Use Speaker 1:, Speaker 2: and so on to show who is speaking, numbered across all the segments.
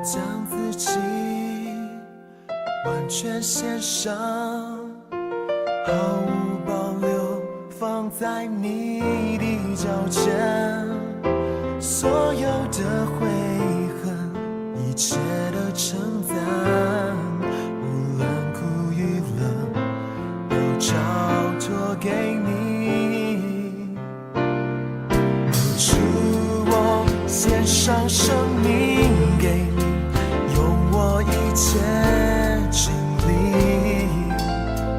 Speaker 1: 將自己完全獻上，毫無保留放在你的腳前，所有的悔恨，一切的稱讚，無論苦與樂，都交託給你。主，我獻上生命給你，用我一切精力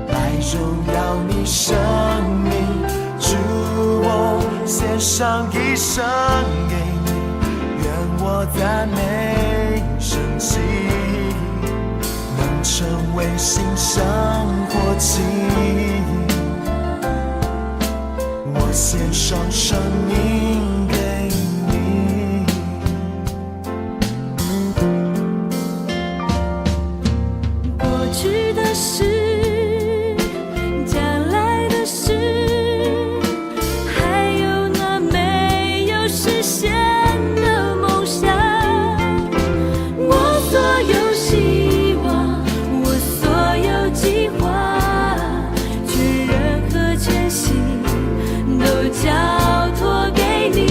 Speaker 1: 來榮耀你生命。主，我獻上一生給你，願我讚美升起，能成為馨香火祭。我獻上生命給你。
Speaker 2: 過去的事，將來的事，還有那沒有實現的夢想。我所有希望，我所有計劃，全人和全心都交託給你。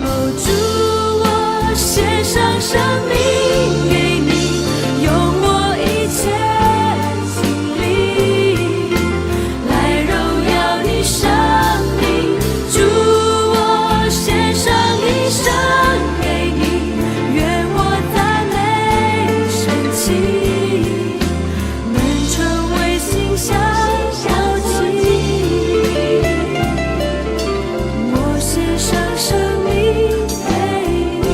Speaker 2: 哦，主，我獻上生命給你，用我一切精力來榮耀你生命。主，我獻上一生給你，願我讚美升起，能成為馨香火祭。我獻上生命給你。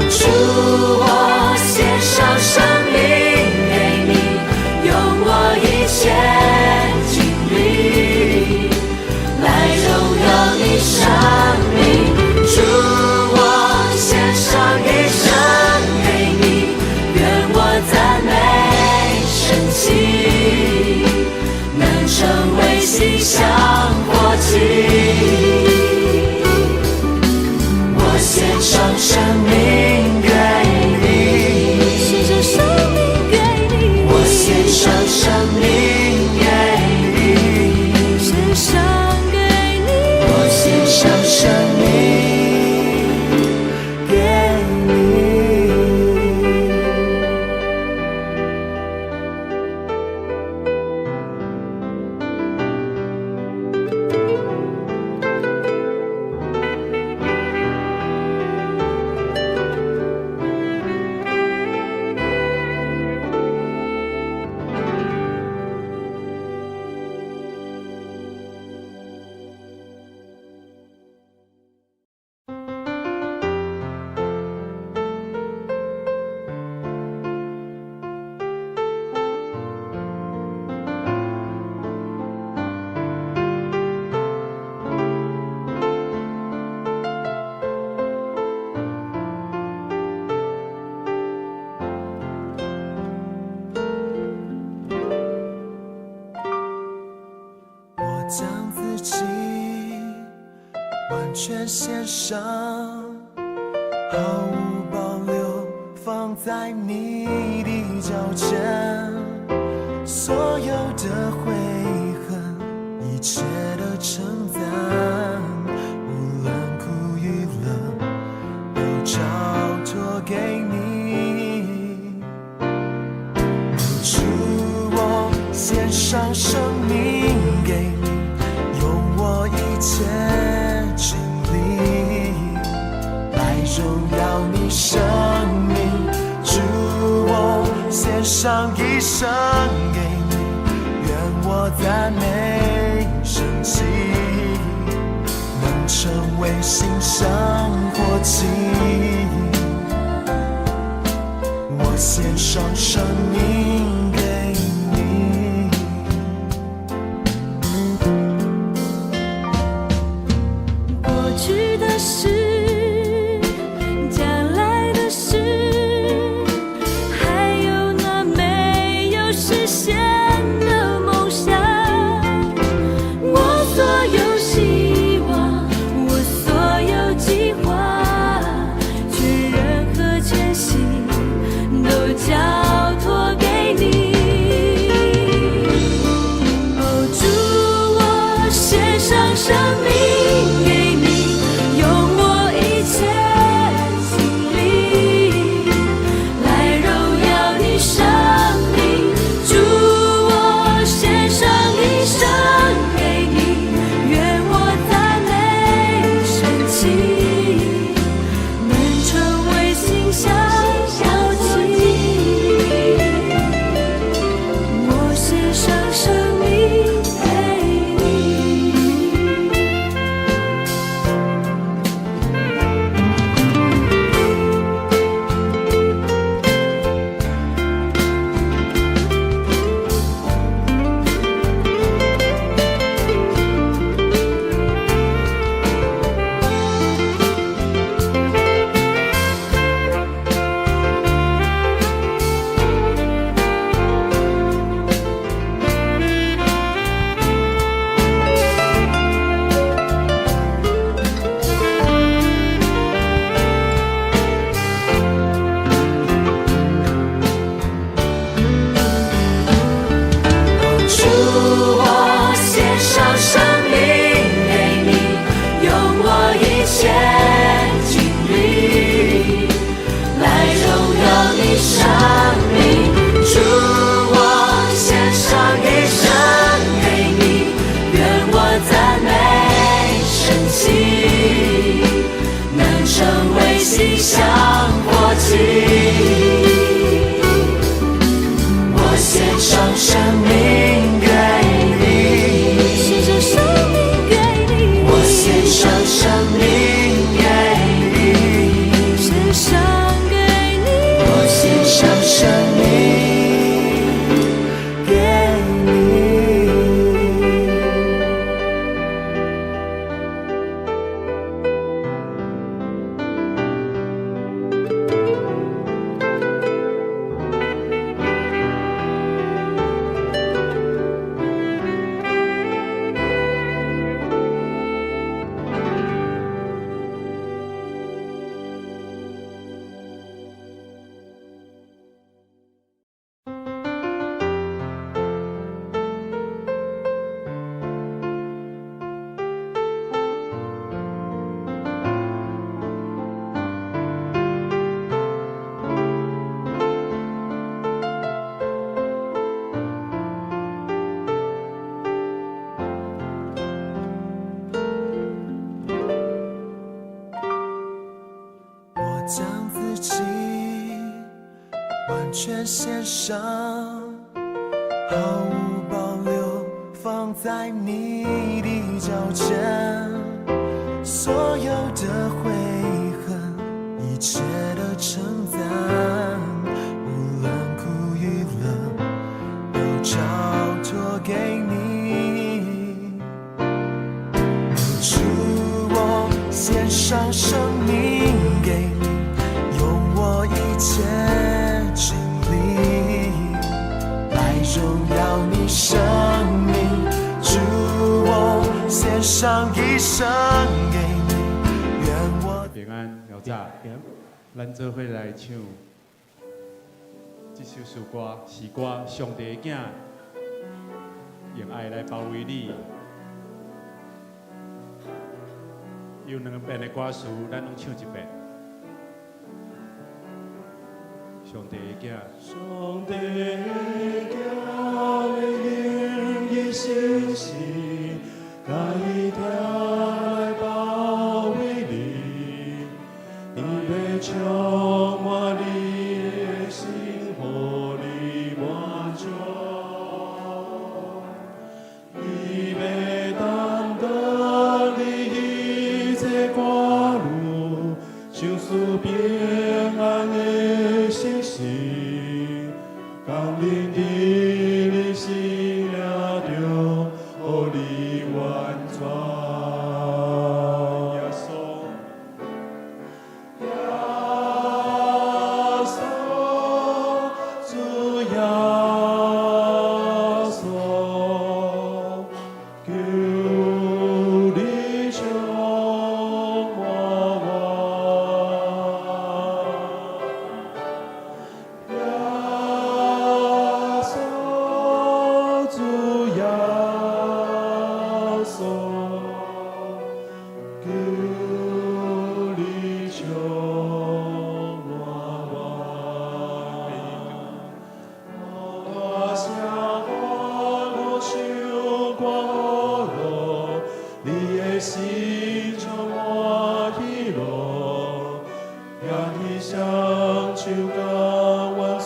Speaker 1: 主，我獻上生命給你，用我一切精力來榮耀你生命。主，我獻上一生給你，願我讚美升起，能成為馨香火祭。我獻上生命給你，
Speaker 2: 獻上生命給你，
Speaker 1: 我獻上生命給你，
Speaker 2: 獻上給你，
Speaker 1: 我獻上生命給你。我將自己完全獻上，毫無保留放在你的腳前，所有的悔恨，一切的稱讚，無論苦與樂，都交託給你。主，我獻上生命給你，用我一切精力來榮耀你生命。主，我上一生給你，願我讚美神蹟，能成為馨香火祭。我獻上生命給你。
Speaker 2: 過去的事，將來的事，還有那沒有實現的夢想。我所有希望，我所有計劃，全人和全心都交託給你。哦，主，我獻上生命給你，用我一切精力來榮耀你生命。主，我獻上一生給你，願我讚美神蹟，能成為馨香火祭。我獻上生命給你。
Speaker 1: 主，我獻上生命給你，用我一切精力來榮耀你生命。主，我獻上一生給你，願我讚美神蹟，能成為馨香火祭。我獻上生命給你，
Speaker 2: 獻上生命給你，
Speaker 1: 我獻上生命給你，
Speaker 2: 獻上給你，
Speaker 1: 我獻上生命給你。我將自己完全獻上，毫無保留放在你的腳前，所有的悔恨，一切的稱讚，無論苦與樂，都交託給你。主，我獻上生命給你，用我一切精力來榮耀你生命。主，我獻上一生給你，願我
Speaker 3: 平安，老早，咱做伙來唱這首詩歌，詩歌《上帝的囝》，用愛來包圍你。有兩遍的歌詞，咱攏唱一遍。上帝的囝，
Speaker 4: 上帝的囝的靈意信心，佮伊疼來包圍你，伊欲充滿你的心，予你無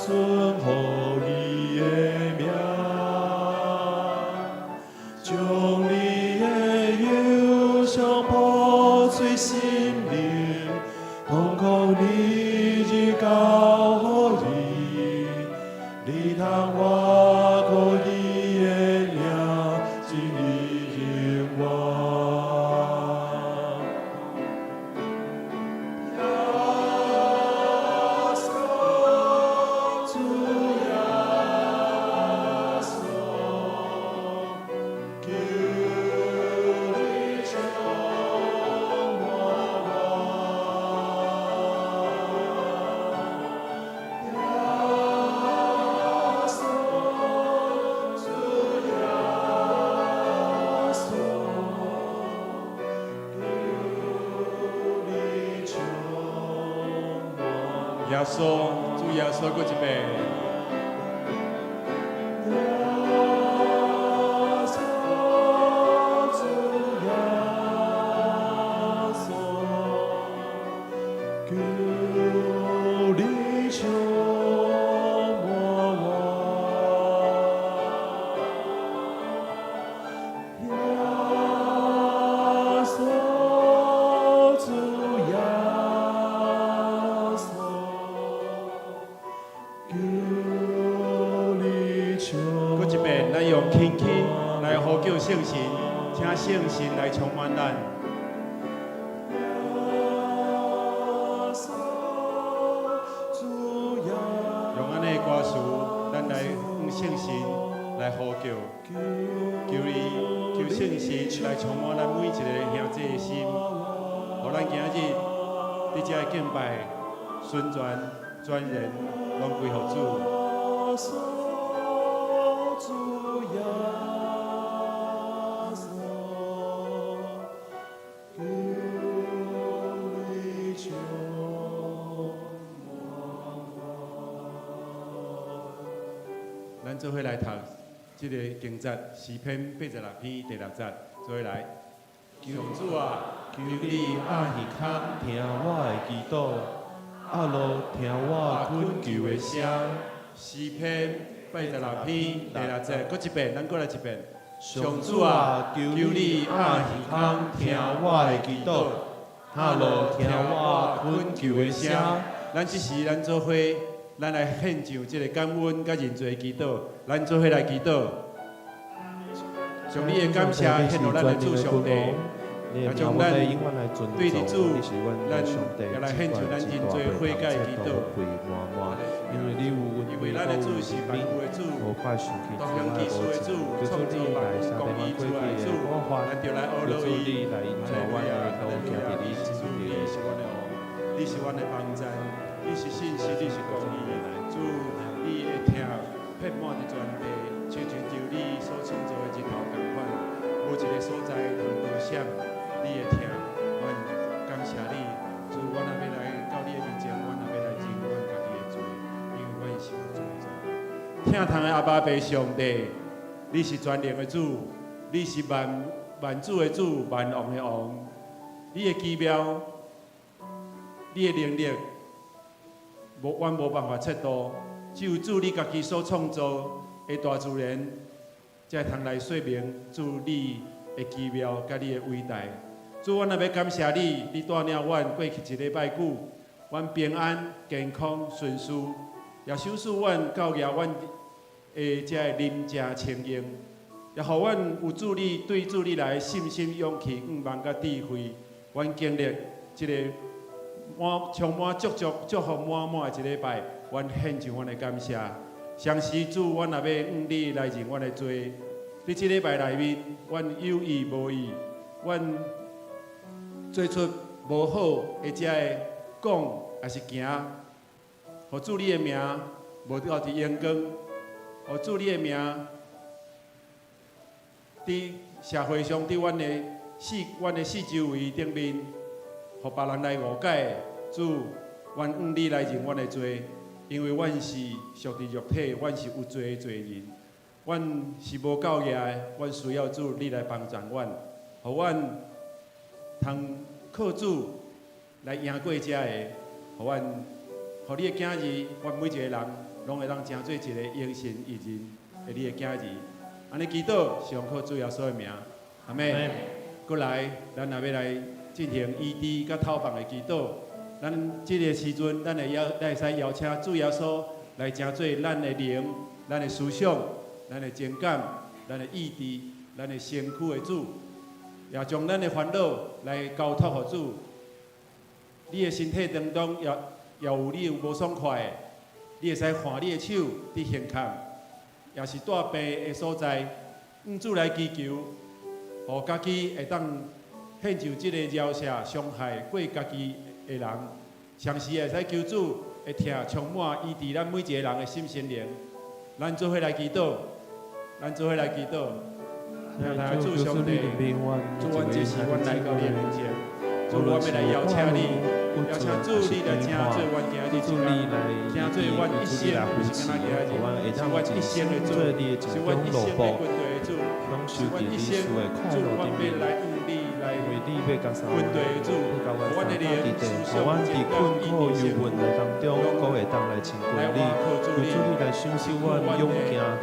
Speaker 4: 順服伊的名，將你的憂傷破碎心靈，痛苦日日交予伊，你通活過伊的名，真理永遠。耶穌，主耶穌，求你充滿我。耶穌，主耶穌，求你充滿。
Speaker 3: 耶穌，主耶穌，閣一遍。
Speaker 4: 耶穌，主耶穌，求你充滿我。耶穌，主耶穌，求你充
Speaker 3: 閣一遍，咱用輕輕來呼叫聖神，請聖神來充滿咱。
Speaker 4: 耶穌，主耶
Speaker 3: 用按呢歌詞，咱來向聖神來呼叫，求伊求聖神來充滿咱每一个兄弟的心，予咱今日佇遮的敬拜、順全、全然攏歸予主。
Speaker 4: 穌，主耶穌，求你充滿我。
Speaker 3: 咱做伙來讀這个經節，詩篇86篇第六節，做伙來。求主啊，
Speaker 4: 求你掩耳孔聽我的祈禱，阿路聽我懇求的聲。
Speaker 3: 詩篇86篇第六節，閣一遍，咱閣來一遍。
Speaker 4: 上主啊，求你掩耳孔聽我的祈禱，阿路聽我懇求的聲。
Speaker 3: 咱這時咱做伙，咱來獻上這個感恩佮認罪祈禱，咱做伙來祈禱，將你的感謝獻予咱的主上帝，
Speaker 4: 你
Speaker 3: 也將咱對你主，咱也來獻上咱認罪悔改的祈禱。因為咱的主是萬有的主，獨享技術的主，創造萬有公義主愛的主，咱就來學落伊。哈利路亞，哈利路亞，你是主，你是阮的王，你是阮的幫贊，你是信實，你是公義。主，你的疼遍滿佇全地，親像就你所創造的日頭仝款，無一个所在通躲閃你的疼。阮感謝你，主，阮若欲來到你的面前，阮若欲來認阮家己的罪，因為阮是有罪者。疼痛的阿爸父上帝，你是全能的主，你是萬萬主的主，萬王的王，你的奇妙，你的能力，無阮無辦法測度，只有主你家己所創造的大自然，才會通來說明主你的奇妙佮你的偉大。主，阮若欲感謝你，你帶領阮過去一禮拜久，阮平安、健康、順遂，也賞賜阮教育阮的這个林正清英，也予阮有主你對主你來信心、勇氣、向望佮智慧。阮經歷這个滿充滿祝福、祝福滿滿的一禮拜，阮獻上阮的感謝。相時主，阮若欲向你來認阮的罪，佇這禮拜內面，阮有意無意，阮做出無好的這个講，抑是行，予主你的名無得到佇榮光，予主你的名佇社會上，佇阮的四周圍頂面，予別人來誤解。主，阮向你來認阮的罪，因為阮是屬佇肉體，阮是有罪的罪人，阮是無夠額的，阮需要主你來幫助阮，予阮通靠主來贏過這个，予阮
Speaker 5: 予你的囝兒，阮每一個人攏會當成做一個榮神益人的你的囝兒。按呢祈禱，是奉靠主耶穌的名，阿們。過來，咱也欲來進行醫治佮透放的祈禱。咱這个時陣，咱會使邀請主耶穌來成做咱的靈、咱的思想、咱的情感、咱的意志、咱的身軀的主，也將咱的煩惱來交託予主。你的身體當中也有你有無爽快的，你會使換你的手佇胸坎，也是帶病的所在，向主來祈求，予家己會當獻上這个饒赦傷害過家己的人，同時會使求主的疼充滿醫治咱每一個人的心身靈。咱做伙來祈禱，咱做伙來祈禱。親愛的主上帝，主，阮這時阮來到你的面前，主，阮欲來邀請你，邀請主你來成做阮今日這工，成做阮一生，毋是干焦今日，是阮一生的主，是阮一生的軍隊的主，是阮一生，主，阮欲來向你來軍隊的主，阮的靈思想情感意志身來倚靠主你，阮的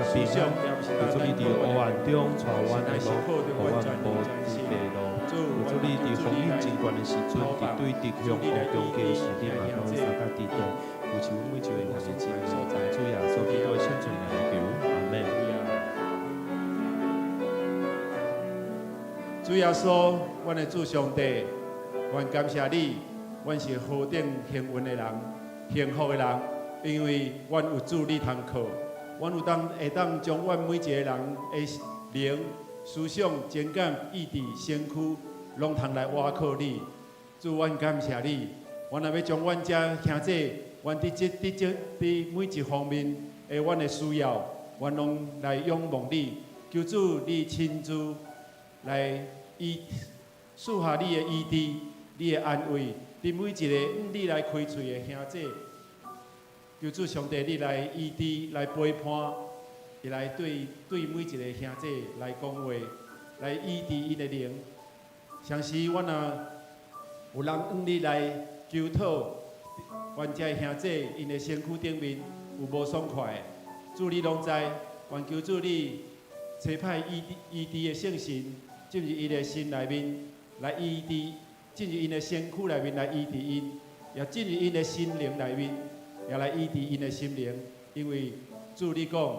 Speaker 5: 思想，
Speaker 3: 求主你佇黑暗中帶阮的路，予阮無佇迷路。求主你佇風雨真懸的時陣，佇對敵向惡攻擊的時，你嘛共阮相佮佇地，扶持阮每一位兄弟姊妹，奉主耶穌基督的聖名來求，阿們。
Speaker 5: 主耶穌，阮的主上帝，阮感謝你，阮是何等幸運的人，幸福的人，因為阮有主你通靠，阮有當會當將阮每一個人的靈、思想、情感、意志、身軀，攏通來倚靠你。主，阮感謝你，阮若欲將阮遮兄弟，阮佇這、佇這、佇每一方面的阮的需要，阮攏來仰望你，求主你親自來醫賜下你的醫治、你的安慰，佇每一个向你來開喙的兄弟，求主上帝你來醫治、來陪伴，伊來對對每一个兄弟來講話，來醫治𪜶的靈。相時阮若有人向你來求討，阮遮的兄弟𪜶的身軀頂面有無爽快的，主你攏知，願求主你差派醫治醫治的聖神進入𪜶的心內面來醫治，進入𪜶的身軀內面來醫治𪜶，也進入𪜶的心靈內面，也來醫治𪜶的心靈。因為主你講，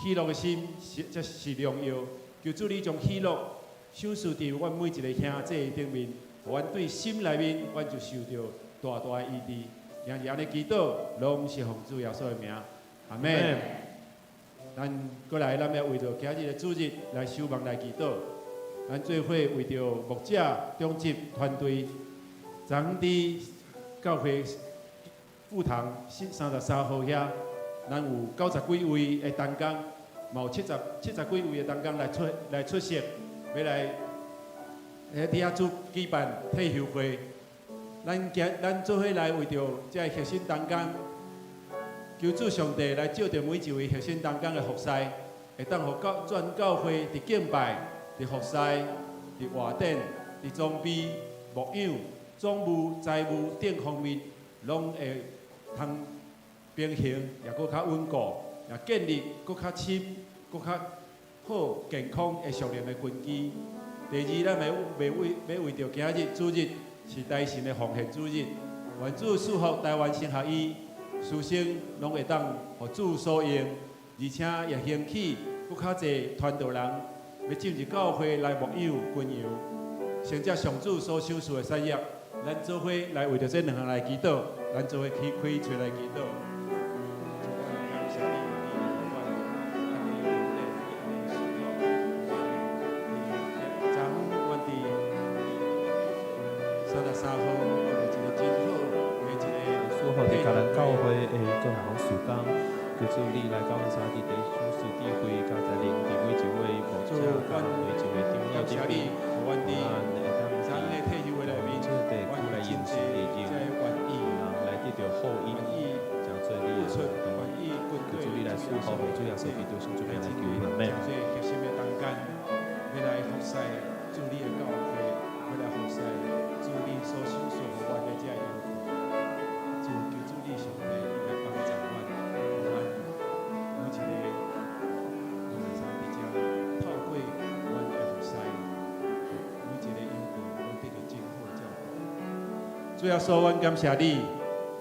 Speaker 5: 喜樂的心是才是良藥。求主你將喜樂賞賜佇阮每一个兄弟頂面，予阮對心內面，阮就受著大大的醫治。今日按呢祈禱，攏是奉主耶穌的名，阿們。咱過來，咱欲為著今日的主日來守望來祈禱。咱做伙為著牧者、長執團隊，昨昏佇教會副堂33號遐，咱有90幾位的同工，嘛有70幾位的同工來出席，欲來佇遐主舉辦退休會。咱今咱做伙來為著這个核心同工，求主上帝來藉著每一位核心同工的服侍，會當予教全教會佇敬拜、佇服侍、佇活典、佇裝備、牧養、總務、財務等方面，攏會通平衡，也閣較穩固，也建立閣較深、閣較好、健康的屬靈的根基。第二，咱欲為欲為著今日主日是大神的奉獻主日，願主賜福台灣神學院師生攏會當予主所用，而且也興起閣較濟傳道人欲進入教會來牧養群羊，承接上主所賞賜的產業。咱做伙來為著這兩項來祈禱，咱做伙去開喙來祈禱。感謝你，你阮按呢恩典，按呢賜福，阮昨昏阮佇33號，阮有一个真好的一个
Speaker 3: 祝福佇甲咱教會的各項事工，求主你來教阮三佇地賞賜智慧，佮才能佇每一位牧者佮每一位長老頂面，
Speaker 5: 阮佇
Speaker 3: 咱會當
Speaker 5: 昨昏的退休會內面，
Speaker 3: 這個地區來
Speaker 5: 阮
Speaker 3: 認識
Speaker 5: 真濟
Speaker 3: 利用，
Speaker 5: 這個願意，
Speaker 3: 人來得著福音，
Speaker 5: 願意
Speaker 3: 誠做你
Speaker 5: 付出，
Speaker 3: 的
Speaker 5: 願意軍
Speaker 3: 求
Speaker 5: 隊
Speaker 3: 主你來賜福，奉主耶穌基督聖名來求，阿們。
Speaker 5: 誠做核心的同工，欲來服侍主你的教會，欲來服侍主你所賞賜予阮的這个羊群。主求主你你上帝，你來幫助阮，予阮每一個攏會使佇遮透過阮的服侍，每一個羊群攏得著真好的照顧。主耶穌，阮感謝你，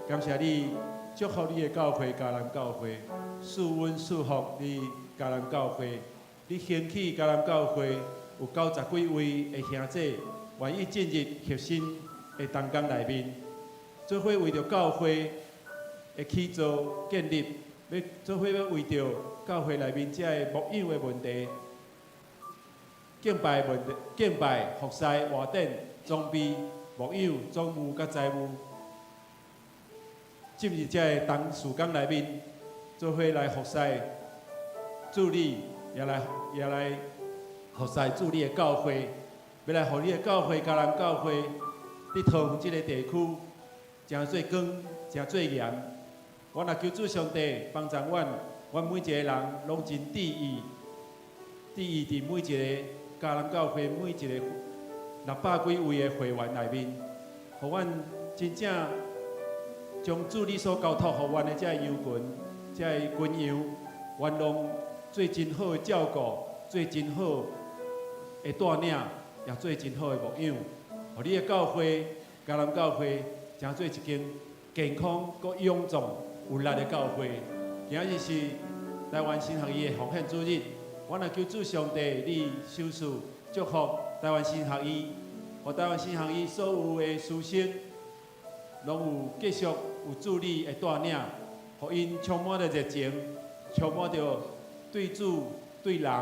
Speaker 5: 感謝你祝福你的教會，迦南教會，賜阮賜福你迦南教會，你興起迦南教會有90幾位的兄弟，願意進入核心的同工內面，做伙為著教會的起造建立，欲做伙欲為著教會內面這个牧養的問題、敬拜問題、敬拜服侍、活動、裝備、牧養、總務佮財務，進入這个同事工內面，做伙來服侍主你，也來服侍主你的教會，欲來予你的教會、迦南教會，佇桃園這个地區，成做光，成做鹽。阮若求主上帝幫助阮，阮每一个人攏真注意，注意佇每一个迦南教會每一個600幾位的會員內面，予阮真正將主你所交託予阮的這个羊群、這个群羊，阮攏做真好的照顧，做真好的帶領，也做真好的牧養，予你的教會、迦南教會，成做一間健康、閣勇壯、有力的教會。今日是台灣神學院的奉獻主日，阮若求主上帝，你賞賜祝福台灣神學院，予台灣神學院所有的師生，攏有繼續有主你的帶領，予𪜶充滿著熱情，充滿著對主對人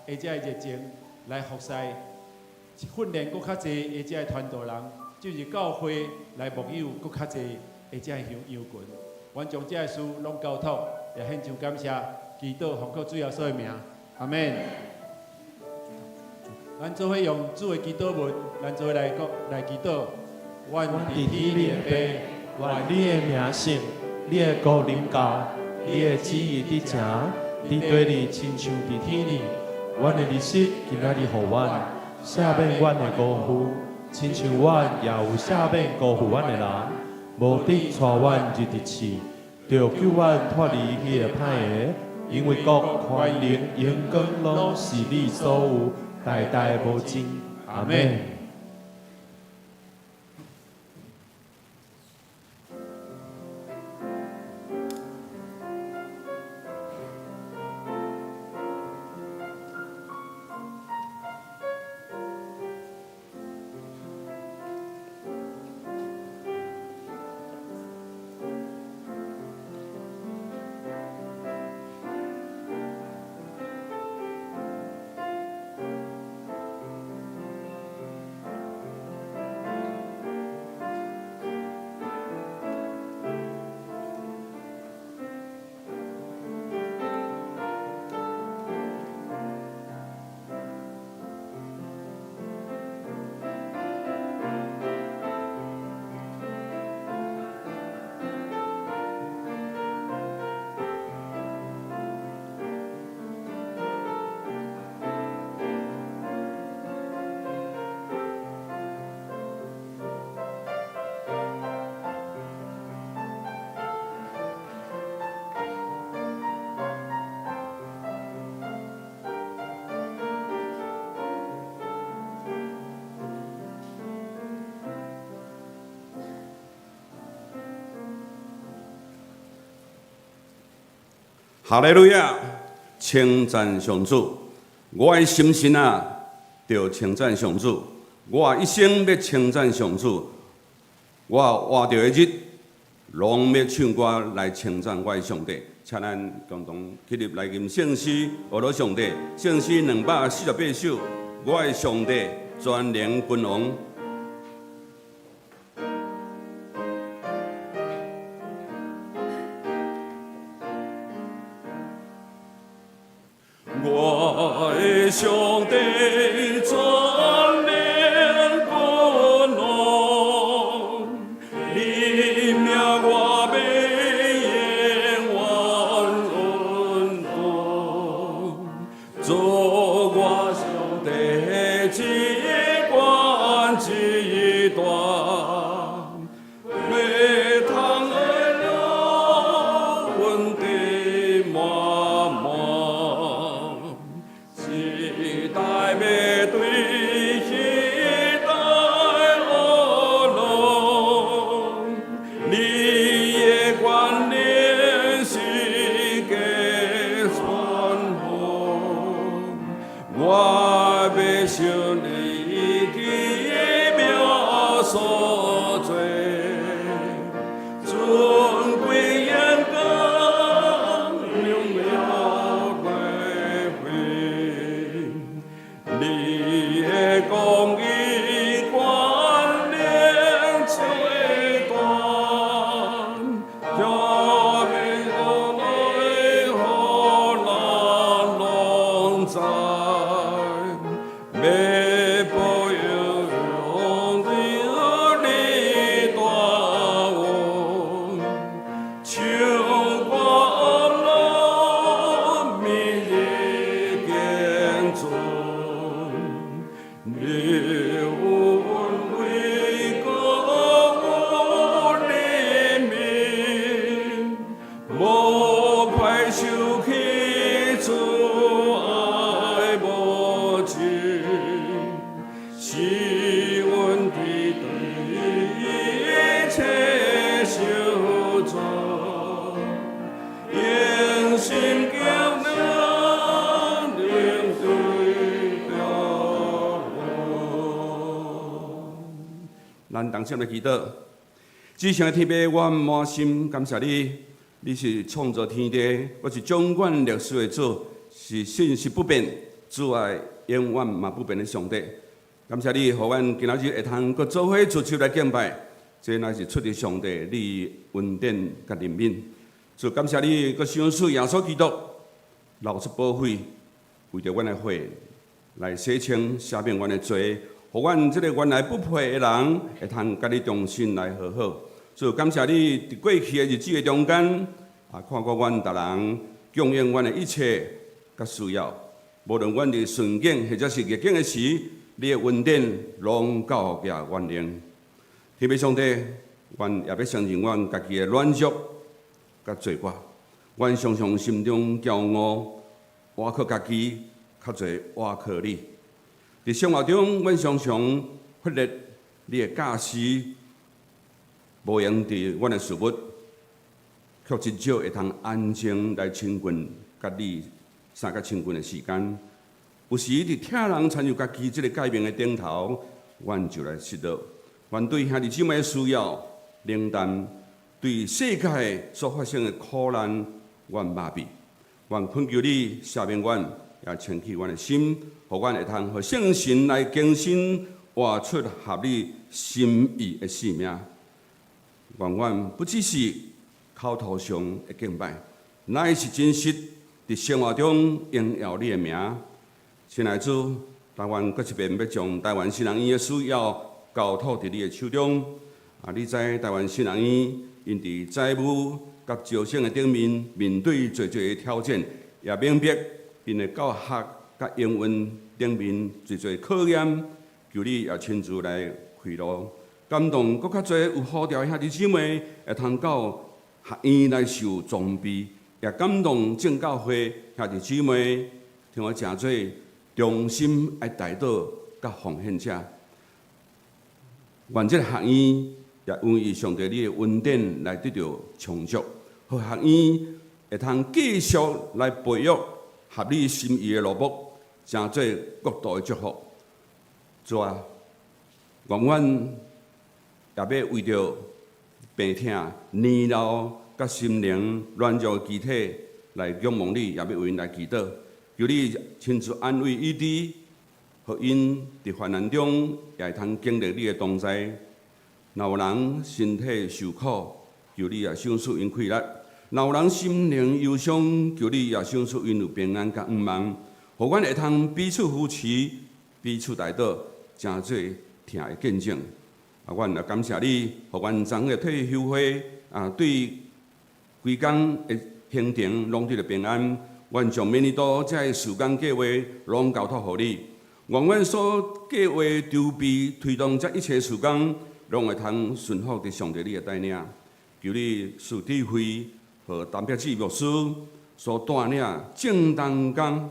Speaker 5: 的這個熱情來服侍，訓練閣較濟的這個傳道人，進入教會來牧養閣較濟的這個羊群。阮將這个事攏交託，也獻上感謝，祈禱奉靠主耶穌的名，阿們。咱做伙用主的祈禱文，咱做伙來講來祈禱。阮佇天的父，
Speaker 4: 願你的名聖，你的國臨到，你的旨意佇成，佇地裡親像佇天裡。阮的日食今仔日予阮，赦免阮的辜負，親像阮也有赦免辜負阮的人。無得帶阮入佇試，著救阮脫離彼個歹的。因為國、權能、榮光，攏是你所有，代代無盡。阿們。
Speaker 6: 哈利路亞！稱讚上主，我的心神啊，著稱讚上主。我一生欲稱讚上主，我活著的日，攏欲唱歌來稱讚我的上帝。請咱共同起立來吟聖詩，學羅上帝。聖詩248首，我的上帝全能君王。我的上帝全能君王，你命我欲永遠恩動，做我上帝至懸至大，欲通愛了。受起主愛無盡，是阮伫對一切受造，用心強能對著我。咱同心來祈禱，至聖的天父，阮滿心感謝你，你是創造天地，閣是掌管歷史的主，是信實不變、主愛永遠嘛不變的上帝。感謝你，予阮今仔日會通閣做伙聚集來敬拜，這乃是出自上帝你恩典佮憐憫。主感謝你，閣賞賜耶穌基督流出寶血，為著阮的血來洗清赦免阮的罪，予阮這个原來不配的人會通佮你重新來和好。主感謝你，佇過去的日子的中間，啊，看顧阮逐人，供應阮的一切佮需要。無論阮佇順境或者是逆境的時，你的恩典攏夠額阮用。天父上帝，阮也欲承認阮家己的軟弱佮罪過。阮常常心中驕傲，倚靠家己，較濟倚靠你。佇生活中，阮常常忽略你的教示，無閒佇阮的事物，卻真少會通安靜來親近佮你相佮親近的時間。有時佇疼人親像家己這个誡命的頂頭，阮就來失落。阮對兄弟姊妹的需要冷淡，對世界所發生的苦難，阮麻痹。阮懇求你赦免阮，也清氣阮的心，予阮會通予聖神來更新，活出合你心意的生命。願阮不只是口頭上的敬拜，乃是真實佇生活中榮耀你的名。親愛的主，台灣閣一遍欲將台灣新人院的需要交託佇你的手中。啊，你知台灣新人院𪜶佇財務佮招生的頂面面對濟濟的挑戰，也明白𪜶的教學佮營運頂面濟濟考驗，求你也親自來開路，感動閣較濟有呼召的兄弟姊妹會通到學院來受裝備，也感動眾教會兄弟姊妹聽我誠做忠心愛代禱佮奉獻者。願這个學院也因為上帝你的恩典來得著充足，予學院會通繼續來培育合你心意的奴僕，成做國度的祝福。主啊，願阮也欲為著病疼、年老佮心靈軟弱的肢體來仰望你，也欲為𪜶來祈禱，求你親自安慰醫治，予𪜶佇患難中也會通經歷你的同在。若有人身體受苦，求你也賞賜𪜶氣力；若有人心靈憂傷，求你也賞賜𪜶有平安佮向望，予阮會通彼此扶持、彼此代禱，成做疼的見證。啊，阮也感謝你，予阮昨昏的退修會啊，對規工的行程攏得著平安。阮將明年度這个事工計劃攏交託予你。願阮所計劃籌備推動這一切事工，攏會通順服佇上帝你的帶領。求你賜智慧，予陳碧志牧師所帶領眾同工，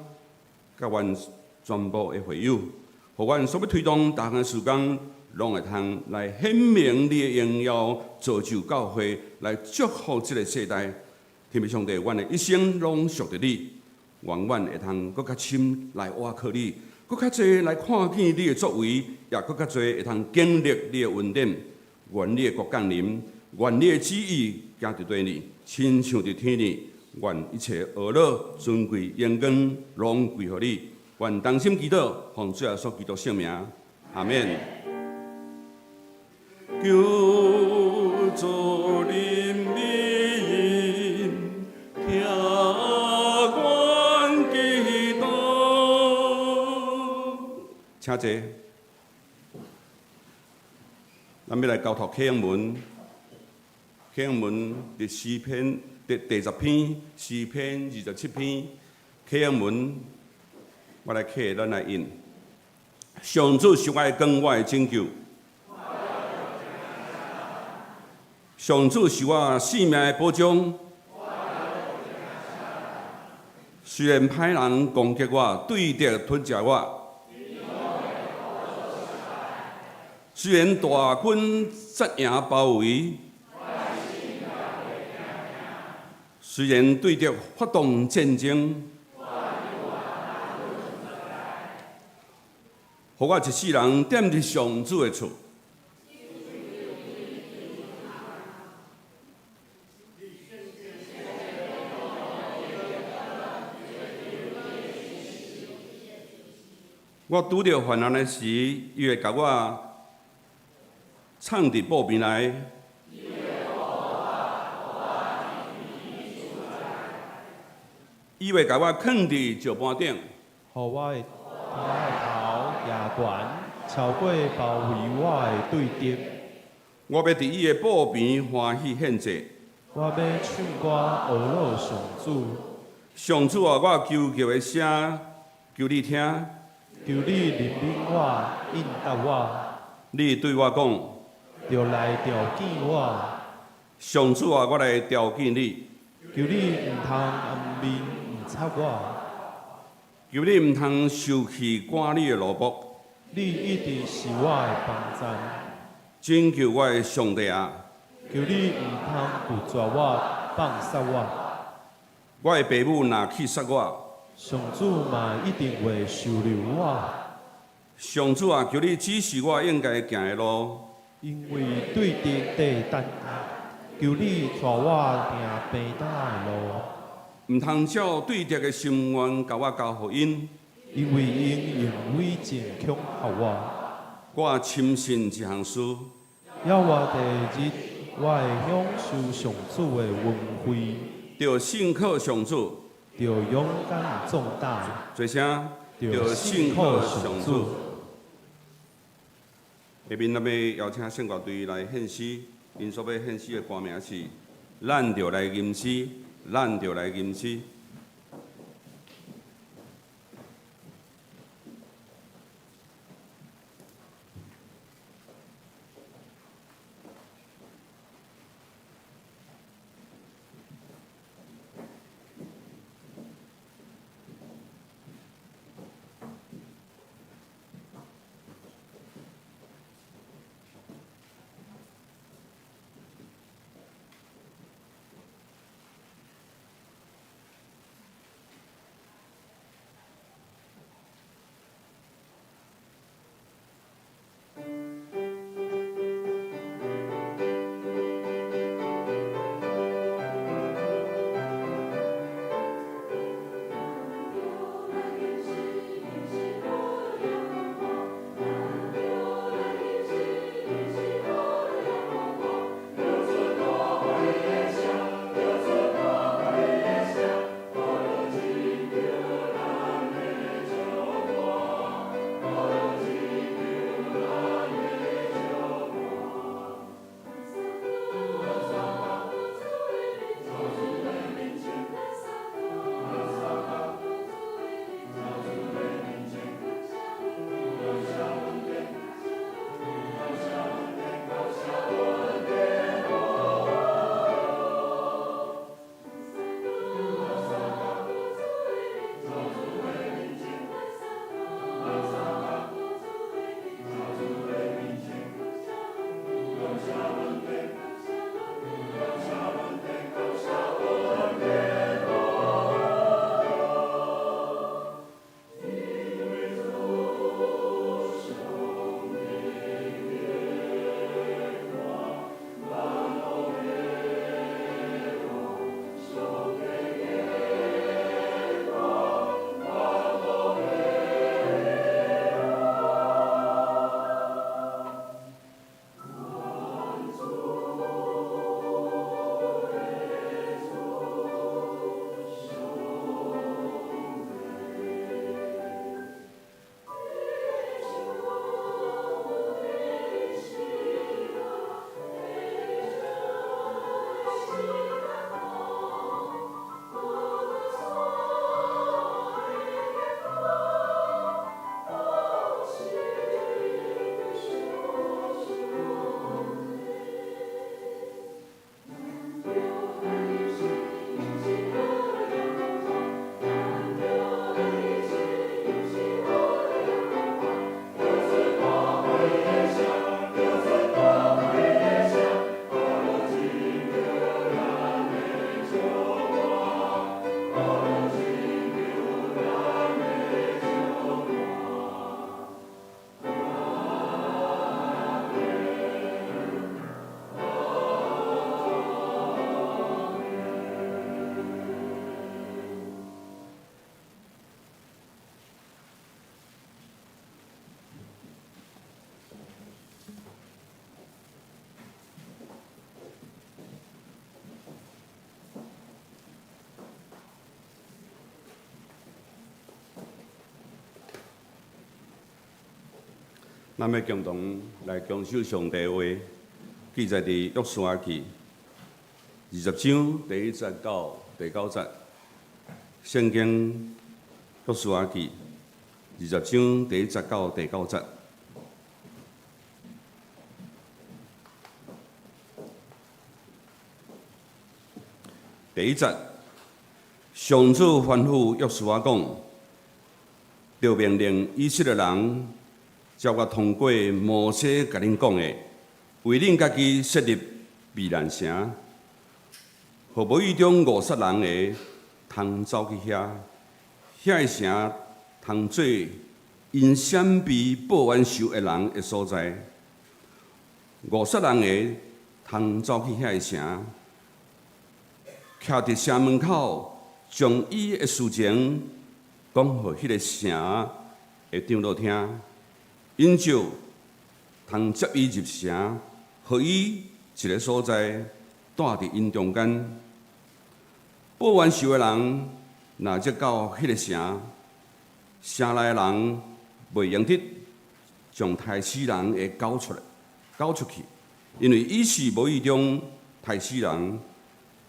Speaker 6: 佮阮全部的會友，予阮所欲推動逐項的事工，攏會通來顯明你的榮耀，造就教會，來祝福這个世代。天父上帝，阮的一生攏屬著你，願阮會通閣較深來倚靠你，閣較濟來看見你的作為，也閣較濟會通經歷你的恩典。願你的國降臨，願你的旨意行佇地裡，親像佇天裡。願一切呵咾、尊貴、榮光，攏歸予你。願同心祈禱，奉主耶穌基督聖名，阿們。求主憐憫，聽阮祈禱。請坐。咱欲來交託啟英文，啟英文佇詩篇第10篇，詩篇27篇，啟英文，我來啟，咱來印。上主是我的光，我的拯救。上主是我性命的保障。雖然歹人攻擊我，對敵吞食我，雖然大軍紮營包圍，雖然對敵發動戰爭，予我一世人踮佇上主的厝。我拄著患難的時，伊會共我藏佇布邊內。伊會共我囥佇石盤頂。
Speaker 3: 予我的頭舉懸，超過包圍我的對敵。
Speaker 6: 我欲佇伊的布邊歡喜獻祭。
Speaker 3: 我欲唱歌呵咾上主。
Speaker 6: 上主啊，我求告的聲，求你聽。
Speaker 3: 求你憐憫我，應答我。
Speaker 6: 你對我講，
Speaker 3: 著來召見我。
Speaker 6: 上主啊，我來召見你。
Speaker 3: 求你毋通掩面毋插我。
Speaker 6: 求你毋通收去趕你的奴僕。
Speaker 3: 你一直是我的幫贊。
Speaker 6: 拯救我的上帝啊！
Speaker 3: 求你毋通拒絕我，放殺我。
Speaker 6: 我的爸母若棄殺我，
Speaker 3: 上主嘛一定會收留我。
Speaker 6: 上主啊，求你指示我應該行的路。
Speaker 3: 因為對敵在等，求你帶我行平坦的路。
Speaker 6: 毋通照對敵的心願，共我交予𪜶。
Speaker 3: 因為𪜶用偽證恐嚇我。
Speaker 6: 我深信這項事。
Speaker 3: 猶活的日，我會享受上主的恩惠。
Speaker 6: 著信靠上主。
Speaker 3: 著勇敢壯膽。
Speaker 6: 做聲。
Speaker 3: 著信靠上主。
Speaker 6: 下面咱欲邀請聖樂隊來獻詩，𪜶所欲獻詩的歌名是《咱著來吟詩》，咱著來吟詩。咱欲共同來共守上帝話，記載佇約書亞記20章第一節到第九節。聖經約書亞記二十章第一節到第九節。第一節，上主吩咐約書亞講，著命令以色列人，照我通過摩西共恁講的，為恁家己設立避難城，予無意中誤殺人的通走去遐，遐个城通做𪜶閃避報冤仇的人的所在。誤殺人的通走去遐个城，徛佇城門口，將伊的事情講予彼个城的長老聽，𪜶就通接伊入城，予伊一个所在，住佇𪜶中間。報冤仇的人若入到彼个城，城內的人袂用得將刣死人的交出來，交出去，因為伊是無意中刣死人，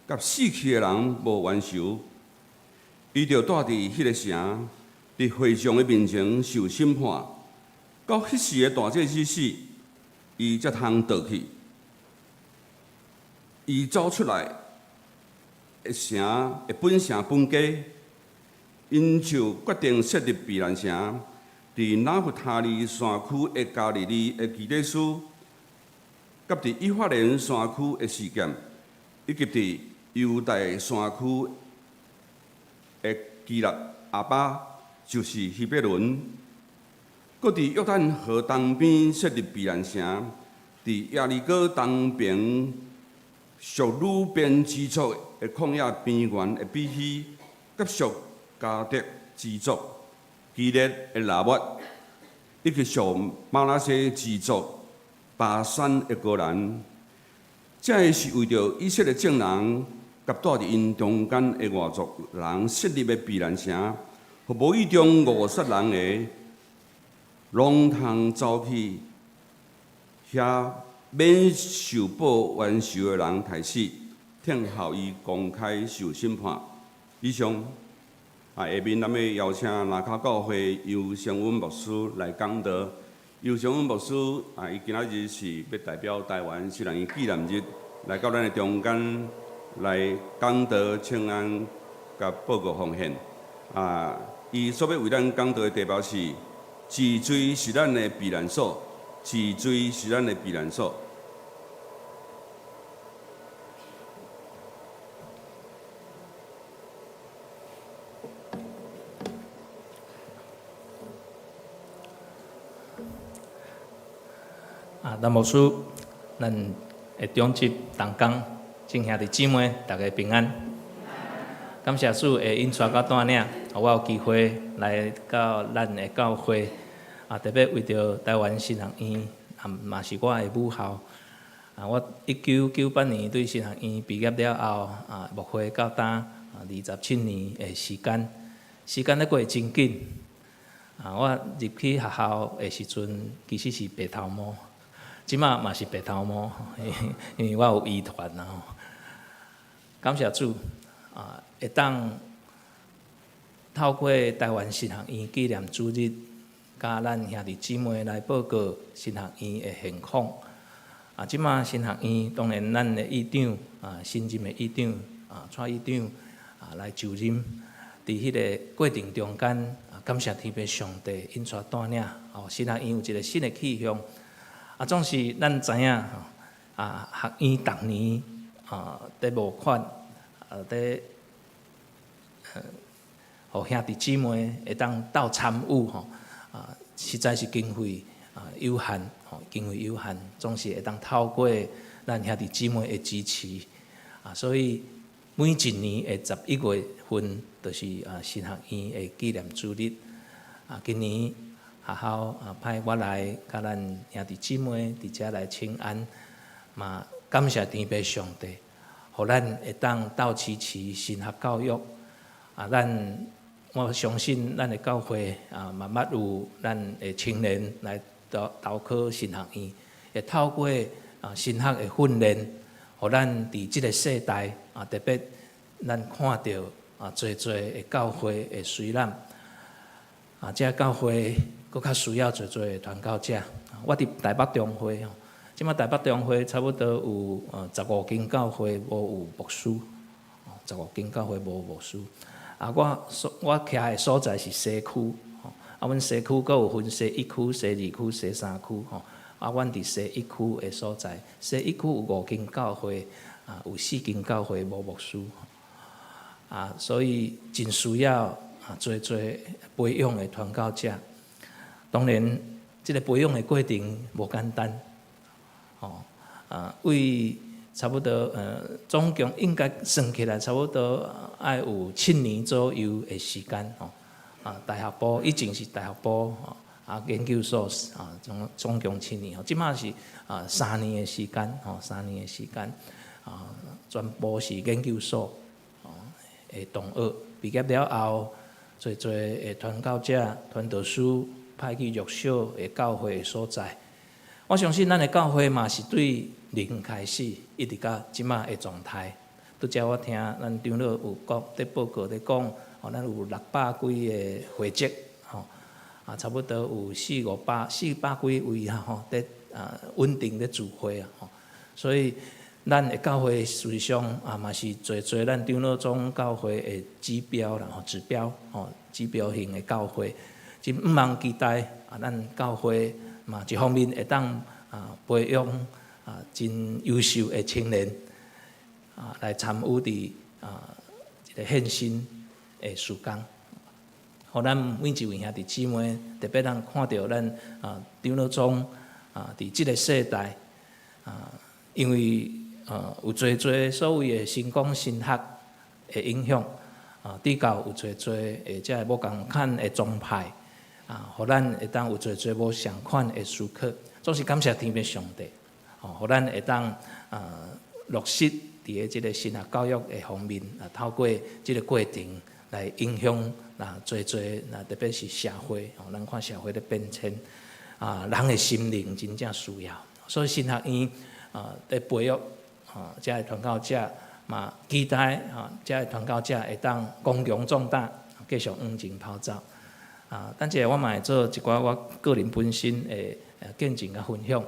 Speaker 6: 佮死去的人無冤仇，伊就住佇彼个城，佇會眾的面前受審判，到彼時的大祭司死，伊才通倒去。伊走出來的城，會本城本家，𪜶就決定設立避難城，佇拿弗他利山區的加利利的基得斯，佮佇以法蓮山區的示劍，以及佇猶大山區的基列亞巴，就是希伯崙，閣佇約旦河東邊設立避難城，佇耶利哥東邊屬呂便支族的曠野邊緣的比希，佮屬迦得支族基列的喇末，以及屬瑪拿西支族巴珊的戈蘭。這个是為著以色列眾人佮住佇𪜶中間的外族人設立的避難城，予無意中誤殺人的，攏通走去遐免受報冤仇的人刣死，聽候伊公開受審判。以上，啊，下面咱欲邀請南跤教會游成溫牧師來講道。游成溫牧師啊，伊今仔日是欲代表台灣神學院紀念日來到咱的中間來講道、請安、佮報告奉獻。啊，伊所欲為咱講道的題目是：治罪是咱的避難所，治罪是咱的避難所。
Speaker 7: 啊，林牧師，咱的長執同工，眾兄弟姊妹，大家平安。感謝主會引帶佮帶領，予我有機會來到咱的教會，啊，特別為著台灣神學院，啊，嘛是我的母校。啊，我1998年對神學院畢業了後，啊，牧會到今啊27年的時間，時間咧過真緊。啊，我入去學校的時陣，其實是白頭毛，這馬嘛是白頭毛，因為我有遺傳啊吼。感謝主，啊，會當透過台灣神學院紀念主日，佮咱兄弟姊妹來報告神學院的現況。啊，這馬神學院當然咱的院長啊，新任的院長啊，蔡院長啊來就任，佇彼个過程中間，啊，感謝天父上帝引帶帶領，哦，神學院有一个新的氣象。啊，總是咱知影吼，啊，學院逐年啊，佇募款，啊，佇，予兄弟姊妹會當鬥參與吼，啊，實在是經費啊有限，吼，經費有限，總是會當透過咱兄弟姊妹的支持，啊，所以每一年的11月份，就是啊神學院的紀念主日，啊，今年學校啊派我來佮咱兄弟姊妹佇遮來請安，嘛感謝天父上帝，予咱會當鬥支持神學教育，啊，咱我相信咱的教會啊，嘛捌有咱的青年來投投靠神學院，會透過神學的訓練，予咱佇這个世代啊，特別咱看著濟濟的教會的衰濫，這教會閣較需要濟濟的傳教者。我佇台北中會吼，這馬台北中會差不多有15間教會無有牧師，十五間教會無牧師。我徛的所在是西區，阮西區閣有分西一區、西二區、西三區，吼。阮佇西一區的所在，西一區有五間教會，有四間教會無牧師，所以真需要濟濟培養的傳教者。當然，這个培養的過程無簡單，吼，為差不多總共應該算起來差不多愛有7年左右的時間，吼。大學部以前是大學部，研究所總共七年，吼，這馬是三年的時間，吼，三年的時間，全部是研究所的同學畢業了後，濟濟的傳教者、傳道師派去弱小的教會的所在。我相信咱的教會嘛是對零開始，一直到這馬的狀態。拄才我聽咱長老有講，佇報告咧講，吼，咱有600幾个會籍，吼，差不多有四五百、400幾位啊，吼，佇穩定咧聚會啊，吼，所以咱的教會事實上嘛是濟濟咱長老總教會的指標啦，吼，指標，吼，指標性的教會，真向望期待咱教會嘛一方面會當培養真優秀的青年來參與佇這个獻身的事工，予咱每一位兄弟姊妹，特別咱看著咱長老總佇這个世代因為有濟濟所謂的成功神學的影響，比較有濟濟的這个無仝款的宗派，予咱會當有濟濟無相款的思考，總是感謝天父上帝，吼，予咱會當落實佇个這个神學教育的方面，透過這个過程來影響濟濟，特別是社會，吼，咱看社會咧變遷，人的心靈真正需要，所以神學院佇培育這个傳教者嘛，期待這个傳教者會當剛強壯膽，繼續往前跑走。等一下我嘛會做一寡我個人本身的見證佮分享。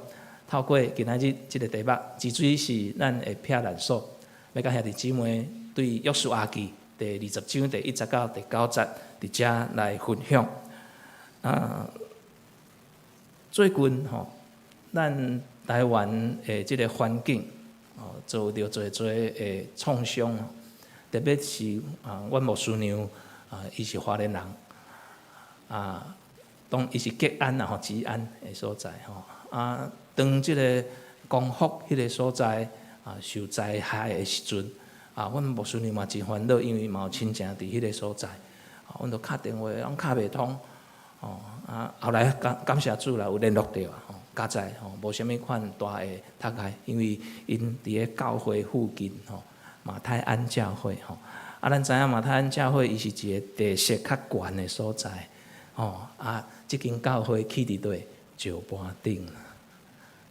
Speaker 7: 透過今仔日這个題目，治水是咱的避難所，欲佮兄弟姊妹對約書亞記第20章第1節到第9節，佇遮來分享。最近吼，咱台灣的這个環境，遭著濟濟的創傷，特別是阮牧師娘伊是花蓮人，當伊是吉安啊吼，吉安的所在吼，當這个光復彼个所在受災害的時陣，阮牧師娘嘛真煩惱，因為嘛有親情佇彼个所在，阮就敲電話攏敲袂通，哦，後來感感謝主啦，有聯絡著啊，吼，佳哉吼，無啥物款大的窒礙，因為𪜶佇个教會附近吼，馬太鞍教會吼，咱知影馬太鞍教會伊是一个地勢較懸的所在，吼，這間教會起佇佗石盤頂，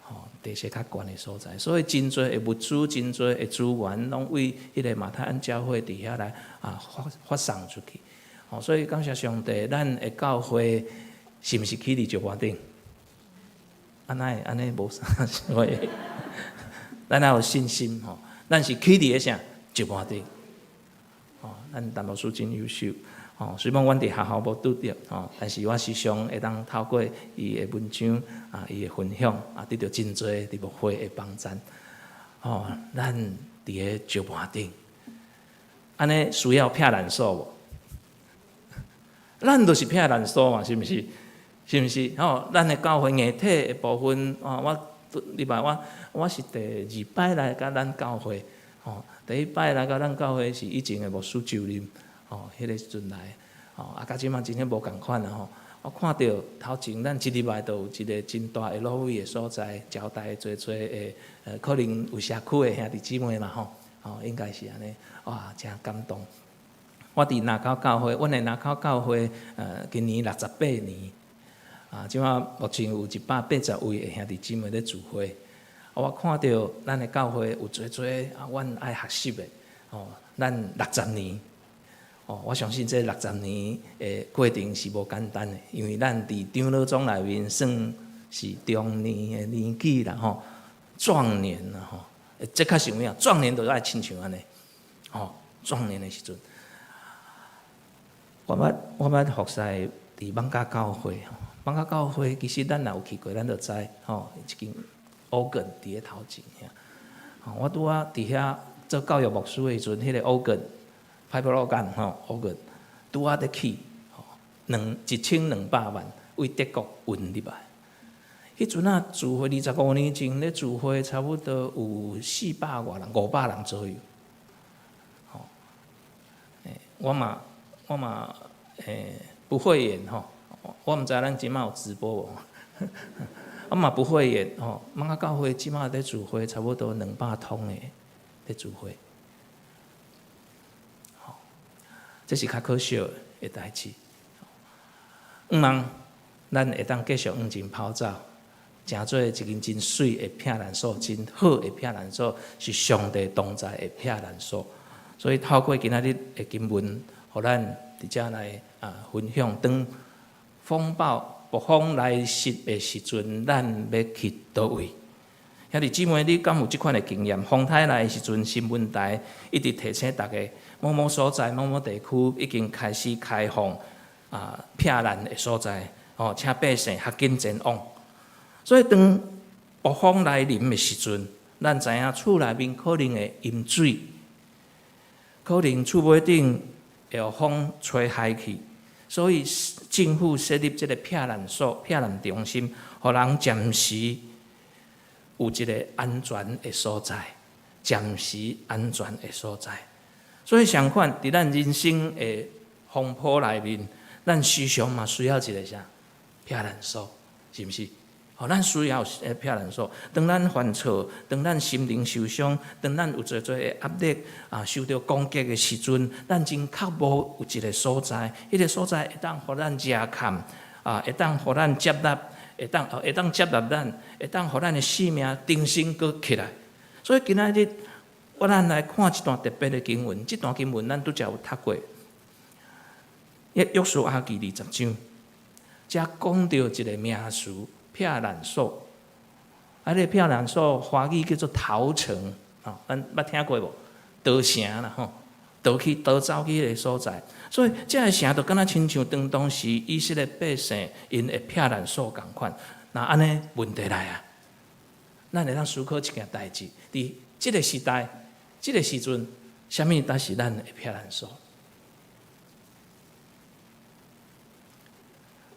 Speaker 7: 吼，地勢較懸的所在，所以真濟的物資、真濟的資源，攏為彼个馬太鞍教會佇遐來發發送出去，吼，所以感謝上帝，咱的教會是毋是起佇石盤頂？哪會按呢無啥話？咱愛有信心吼，咱是起佇个啥石盤頂？吼，咱陳牧師真優秀，吼，雖罔阮佇學校無拄著，吼，但是我時常會當透過伊的文章伊的分享得著真濟佇牧會的幫贊，吼，咱佇个石盤頂，按呢需要避難所無？咱就是避難所嘛，是毋是？是毋是？吼，咱的教會硬體的部分，我禮拜我我是第二擺來佮咱教會，吼，第一擺來到咱教會是以前的牧師就任，吼，彼个時陣來，吼，佮這馬真正無仝款啊吼。我看著頭前咱一入來就有一个真大的蘆葦的所在，招待濟濟的，可能有社區的兄弟姊妹嘛吼，吼，應該是按呢，哇，誠感動。我佇林口教會，阮的林口教會，今年68年。啊，這馬目前有180位的兄弟姊妹咧聚會。啊，我看著咱的教會有濟濟啊，阮愛學習的，哦，咱六十年，哦，我相信這六十年的過程是無簡單的，因為咱佇長老總內面算是中年的年紀啦，吼，壯年啦，吼，這較實有影，壯年就愛親像按呢，吼，壯年的時陣，我捌服侍佇艋舺教會，艋舺教會其實咱若有去過，咱就知，吼，一間 organ 佇咧頭前遐，我拄仔佇遐做教育牧師的時陣，彼個 organ，pipe organ 吼，organ 拄仔佇起，吼，1200萬為德國運入來。彼陣啊，聚會25年前咧聚會，差不多有400外人、500人左右。吼，我嘛不會演吼，我毋知咱這馬有直播無？我嘛不會演吼，艋舺教會這馬咧聚會差不多200通的咧聚會，吼，這是較可惜的代誌。向望咱會當繼續往前跑走，成做一間真媠的避難所，真好的避難所，是上帝同在的避難所。所以透過今仔日的經文，予咱佇遮來啊分享，當風暴、暴風來襲的時陣，咱欲去佗位？兄弟姊妹，你敢有這款的經驗？風颱來的時陣，新聞台一直提醒大家，某某所在、某某地區已經開始開放啊避難的所在，哦，請百姓較緊前往。所以當暴風來臨的時陣，咱知影厝內面可能會淹水，可能厝尾頂會予風吹害去，所以政府設立這個避難所、避難中心，予人暫時有一個安全的所在，暫時安全的所在。所以相款，佇咱人生的風波內面，咱時常嘛需要一个啥避難所，是毋是？吼，咱需要避難所。當咱犯錯，當咱心靈受傷，當咱有濟濟的壓力啊，受著攻擊的時陣，咱真渴慕有一个所在，彼個所在會當予咱遮崁啊，會當予咱接納，會當接納咱，會當予咱的生命重新閣起來。所以今仔日，我咱來看一段特別的經文，這段經文咱拄才有讀過。約書亞記20章，遮講著一个名詞。避難所，啊，這个避難所華語叫做逃城，吼，咱捌聽過無？逃城啦，吼，逃去逃走去彼个所在。所以，這個城就敢若親像當當時以色列百姓𪜶的避難所仝款。若按呢問題來啊，咱會當思考一件代誌，佇這个時代、這个時陣，啥物才是咱的避難所？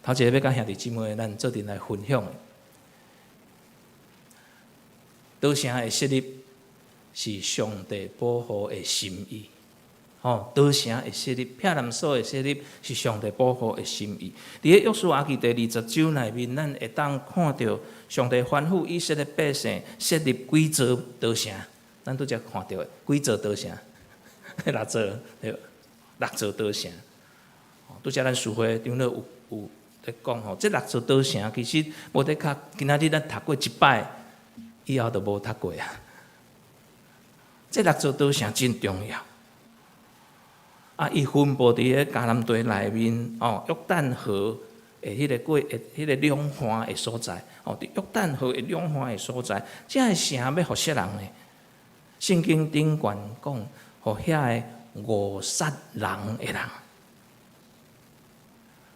Speaker 7: 頭一个欲佮兄弟姊妹，咱做陣來分享的，逃城的設立是上帝保護的心意。吼，逃城的設立，避難所的設立是上帝保護的心意。佇咧約書亞記第二十章內面，咱會當看著上帝吩咐以色列百姓設立幾座逃城。咱拄才看著的幾座逃城，六座對，六座逃城。拄才咱書會長老有咧講吼，這六座逃城其實無的確，今仔日咱讀過一擺，以後就無讀過啊。這六座逃城真重要。啊，伊分布佇咧迦南地內面，哦，約旦河的彼个過，彼个兩岸的所在，哦，佇約旦河的兩岸的所在，這个城欲予啥人呢？聖經頂懸講，予遐个誤殺人的人。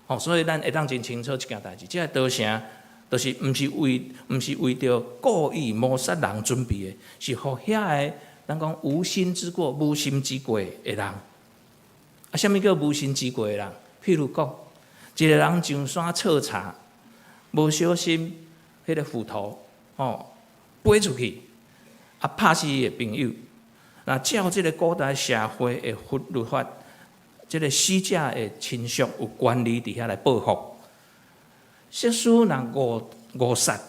Speaker 7: 哦，所以咱會當真清楚一件代誌，這个逃城，就是毋是為著故意謀殺人準備的，是予遐个咱講無心之過、無心之過的人。啊，啥物叫無心之過的人？譬如講，一个人上山採柴，無小心，彼个斧頭吼飛出去，啊，拍死伊的朋友。若照這个古代社會的法律法，這个死者的親屬有權利佇遐來報復。設使若誤殺，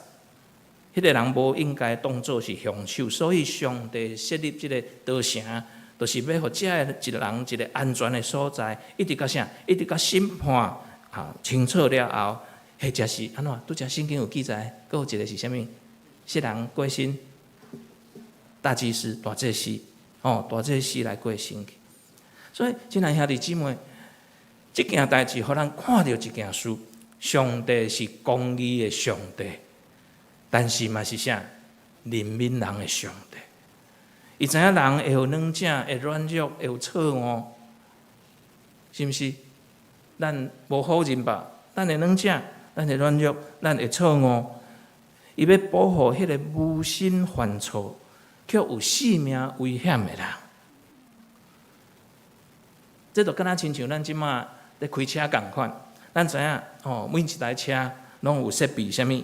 Speaker 7: 彼个人無應該當做是兇手，所以上帝設立這个逃城，就是欲予這个一个人一个安全的所在，一直到啥？一直到審判啊清楚了後，或者是按怎？拄才聖經有記載，閣有一個是啥物？誰人過身？大祭司、大祭司，哦，大祭司來過身去。所以，親愛兄弟姊妹，這件代誌，予咱看著一件事：上帝是公義的上帝，但是嘛是啥？憐憫人的上帝。伊知影人會有軟正，會軟弱，會有錯誤，是毋是？咱無否認吧？咱會軟正，咱會軟弱，咱會錯誤。伊欲保護彼个無心犯錯，卻有性命危險的人。這就敢若親像咱這馬咧開車仝款，咱知影吼，每一台車攏有設備啥物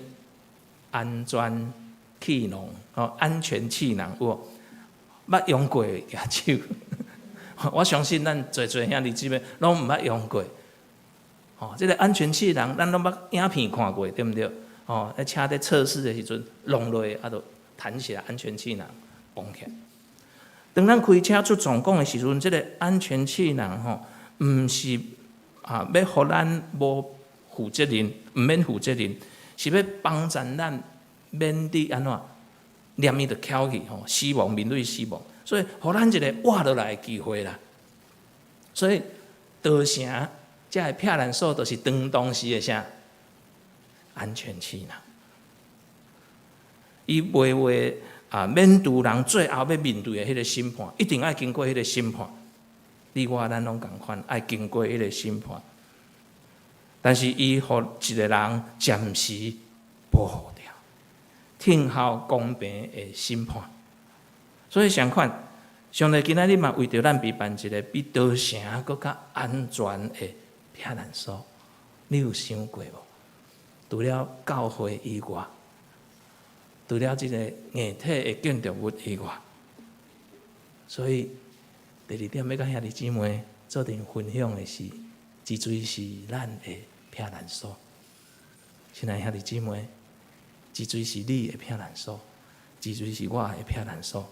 Speaker 7: 安全氣囊，吼，安全氣囊有無？捌用過的舉手，我相信咱濟濟兄弟姊妹攏毋捌用過。吼，這個安全氣囊，咱攏捌影片看過，對毋對？吼，咧車咧測試的時陣，弄落啊，就彈起來，安全氣囊綁起來。當咱開車出狀況的時陣，這個安全氣囊吼，毋是啊，欲予咱無負責任，毋免負責任，是欲幫助咱免得按怎，連伊就翹去吼，死亡面對死亡，所以予咱一個活落來的機會啦。所以稻城這个避難所，就是當當時的啥安全氣囊。伊袂話啊，免除人最後欲面對的彼个審判，一定愛經過彼个審判。你我咱攏仝款，愛經過彼个審判。但是伊予一個人暫時保護掉，聽候公平的審判。所以相款，上帝今仔日嘛為著咱備辦一個比稻城閣較安全的避難所。你有想過無？除了教會以外，除了這個硬體的建築物以外，所以第二點欲佮兄弟姊妹做陣分享的是，這水是咱的避難所。親愛兄弟姊妹，這水是你的避難所，這水是我的避難所。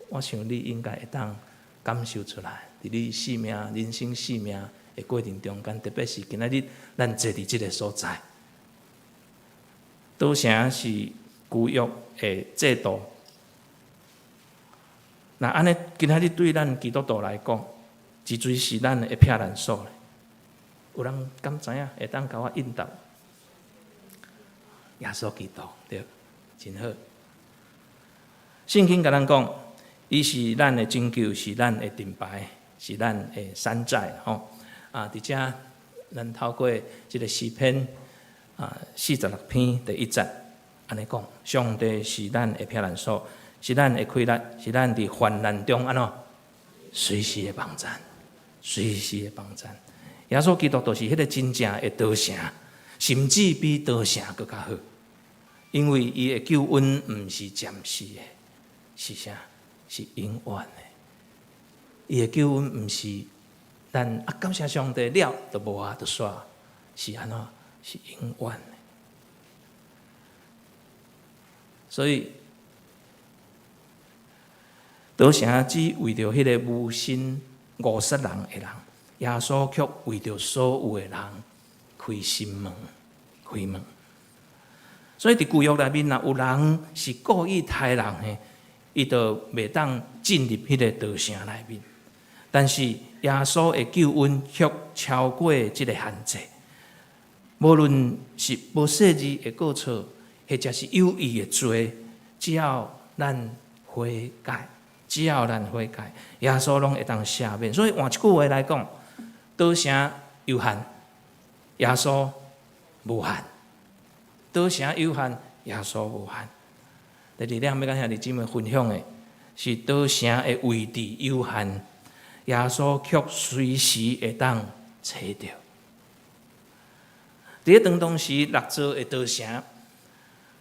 Speaker 7: 我想你應該會當感受出來，佇你生命、人生生命的過程中間，特別是今仔日咱坐佇這个所在，稻城是舊約的制度。若按呢，今仔日對咱基督徒來講，這水是咱的避難所。有人敢知影？會當共我應答？耶穌基督，對，真好。聖經共咱講，伊是咱的拯救，是咱的盾牌，是咱的山寨，吼。啊，佇遮，咱透過這个詩篇啊46篇第一節，按呢講：上帝是咱的避難所，是咱的氣力，是咱佇患難中按怎隨時的幫贊，隨時的幫贊。耶穌基督就是彼个真正的稻城，甚至比稻城閣較好，因為伊的救恩毋是暫時的，是啥？是永遠的。伊的救恩毋是咱啊，感謝上帝了，就無啊，就煞，是按怎？是永遠的。所以，稻城只為著彼个無心誤殺人的人，耶穌卻為著所有的人開心門，開門。所以佇舊約內面，若有人是故意刣人的，伊就袂當進入彼個稻城內面。但是耶穌的救恩卻超過這个限制，無論是無細膩的過錯，或者是有意的罪，只要咱悔改，只要咱悔改，耶穌攏會當赦免。所以換一句話來講，稻城有限，耶穌無限；稻城有限，耶穌無限。第二點欲佮兄弟姊妹分享的是稻城的位置有限，耶穌卻隨時會當揣著。佇咧當當時六座的稻城，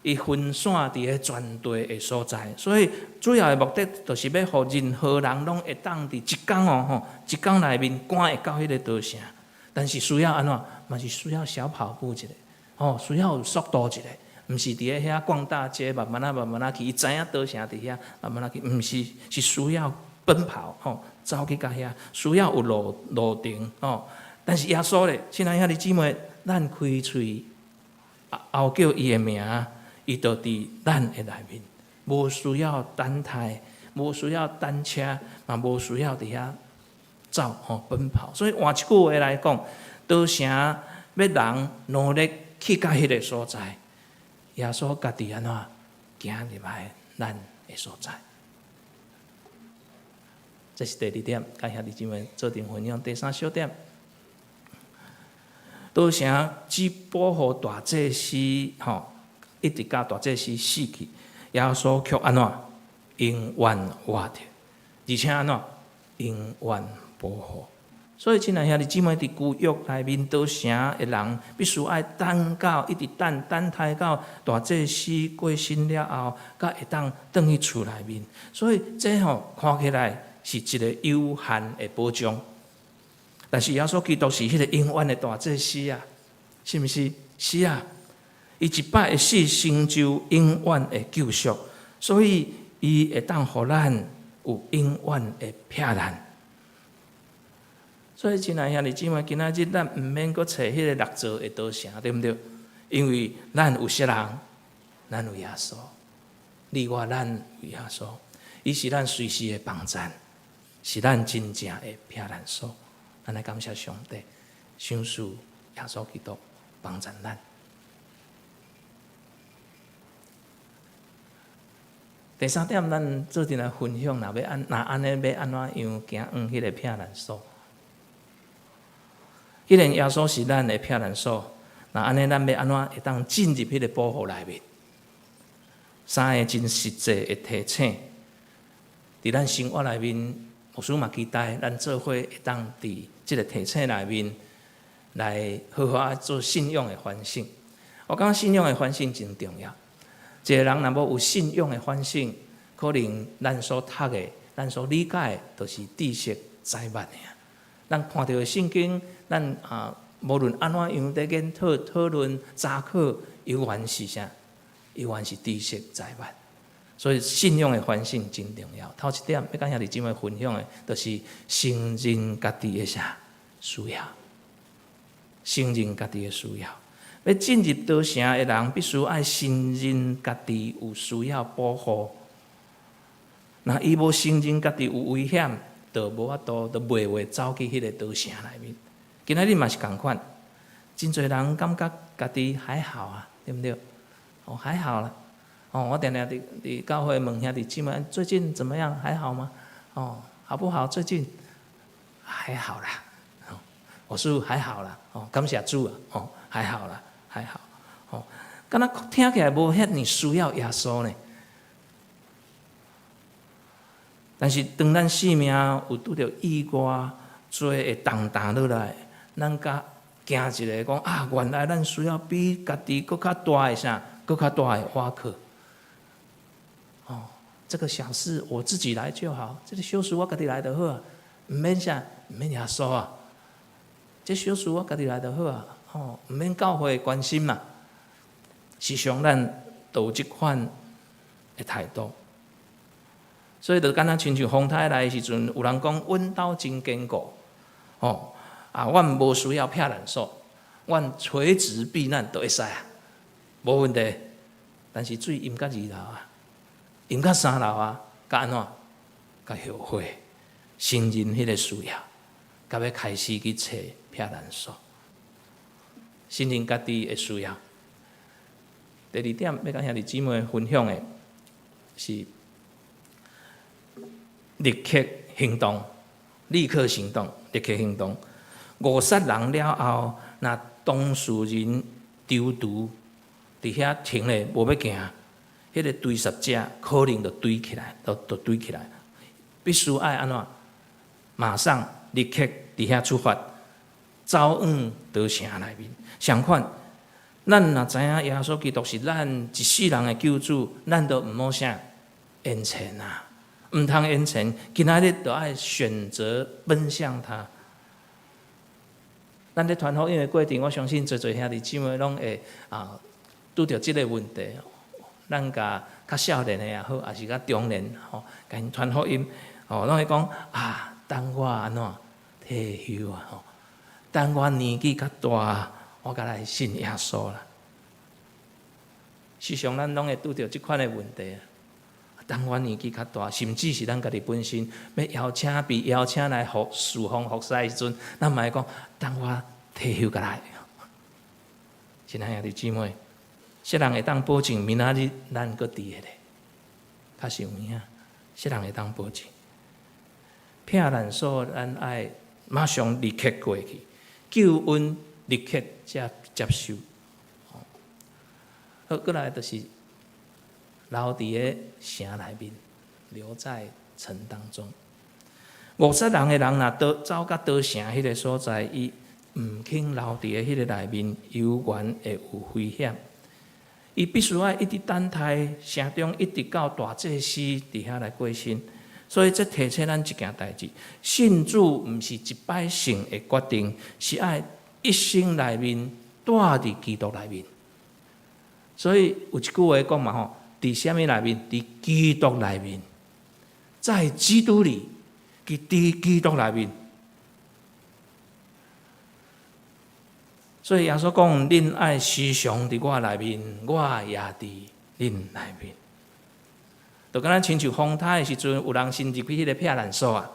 Speaker 7: 伊分散佇咧全地的所在，所以主要的目的就是欲予任何人攏會當佇一工哦吼，一工內面趕會到彼个稻城。但是需要按怎？嘛是需要小跑步一下，吼，需要有速度一下，毋是佇咧遐逛大街，慢慢仔慢慢仔去，伊知影稻城佇遐，慢慢仔去，毋是，是需要奔跑吼，走去到遐，需要有路路程吼。但是耶穌咧，親愛兄弟姊妹，咱開喙呼叫伊的名，伊就佇咱的內面，無需要等待，無需要等車，嘛無需要佇遐走吼奔跑。所以換一句話來講，道成欲人努力去到彼个所在，耶穌家己按怎行入來咱的所在。這是第二點，共兄弟姊妹做陣分享。第三小點，道成只保護大祭司吼，一直到大祭司死去，耶穌卻按怎永遠活著，而且按怎永遠保護。所以，親愛兄弟姊妹，佇舊約內面，道成的人必須愛等到一直等等待到大祭司過身了後，才會當轉去厝內面。所以，這吼看起來是一个有限的保障。但是耶穌基督是彼个永遠的大祭司啊，是毋是？是啊，伊一擺的死成就永遠的救贖，所以伊會當予咱有永遠的避難。所以，親愛兄弟姊妹，今仔日咱毋免閣揣彼个木造的道成，對毋對？因為咱有啥人？咱有耶穌，你我咱有耶穌，伊是咱隨時的幫贊，是咱真正的避難所。咱來感謝上帝，賞賜耶穌基督幫贊咱。第三點，咱做陣來分享，若欲按，若按呢欲按怎樣行往彼个避難所？既然耶穌是咱的避難所，若按呢，咱欲按怎會當進入彼个保護內面？三个真實際的提醒，佇咱生活內面，牧師嘛期待咱做伙會當佇這个提醒內面來好好做信仰的反省。我感覺信仰的反省真重要。一个人若無有信仰的反省，可能咱所讀的、咱所理解的，都是知識財物爾。咱看著的聖經，咱啊，無論按怎樣佇研討、討論、查考，猶原是啥？猶原是知識財物。所以信仰的反省真重要。頭一點欲共兄弟姊妹分享的，就是承認家己的啥需要，承認家己的需要。欲進入道成的人，必須愛承認家己有需要保護。若伊無承認家己有危險，就無法度，就袂會走去彼个道成內面。今仔日嘛是仝款，真濟人感覺家己還好啊，對毋對？哦，還好啦。哦，我定定佇佇教會問兄弟姊妹，最近怎麼樣？還好嗎？哦，好不好？最近還好啦。哦，我說還好啦。哦，感謝主啊。哦，還好啦，還好。哦，敢若聽起來無遐爾需要耶穌呢。但是當咱性命有拄著意外，做會重擔落來，咱才驚一个講啊，原來咱需要比家己閣較大的啥，閣較大的倚靠。哦，這個小事我自己來就好，這個小事我家己來就好啊，毋免啥，毋免耶穌啊。這小事我家己來就好啊，吼，毋免教會關心嘛。時常咱都有這款的態度。所以就敢若親像風颱來的時陣，有人講阮兜真堅固，吼啊，阮無需要避難所，阮垂直避難就會使啊，無問題。但是水淹到二樓啊，淹到三樓啊，才按怎？才後悔，承認彼个需要，才欲開始去揣避難所，承認家己的需要。第二點，欲共兄弟姊妹分享的是，立刻行動，立刻行動，立刻行動。誤殺人了後，若當事人躊躇佇遐停咧，無欲行，彼个追殺者可能就追起來，就追起來。必須愛按怎？馬上立刻佇遐出發，走往道成內面。相款，咱若知影耶穌基督是咱一世人的救主，咱就毋好啥延遲啊！毋通延遲，今仔日就愛選擇奔向他。咱咧傳福音的過程，我相信濟濟兄弟姊妹攏會啊拄著這个問題。咱共較少年的也好，抑是較中年吼，共𪜶傳福音吼，攏會講啊，等我按怎退休啊吼，等我年紀較大，我才來信耶穌啦。時常咱攏會拄著這款的問題啊。當阮年紀較大，甚至是咱家己本身欲邀請被邀請來服侍奉服侍的時陣，咱嘛會講等我退休過來。親愛兄弟姊妹，啥人會當保證明仔日咱閣佇咧？確實有影，啥人會當保證？避難所，咱愛馬上立刻過去，救恩立刻接受。好，閣來就是留佇个城內面，留在城當中。50人的人若逃走到逃城彼个所在，伊毋肯留佇个彼个內面，猶原會有危險。伊必須愛一直等待城中，一直到大祭司佇遐來過身。所以這提醒咱一件代誌：信主毋是一擺性的決定，是愛一生內面蹛佇基督內面。所以有一句話講嘛吼，佇啥物內面？佇基督內面，在基督裡，佇基督內面。所以耶穌講：恁愛時常佇我內面，我也佇恁內面。就敢若親像風颱的時陣，有人先入去彼个避難所啊。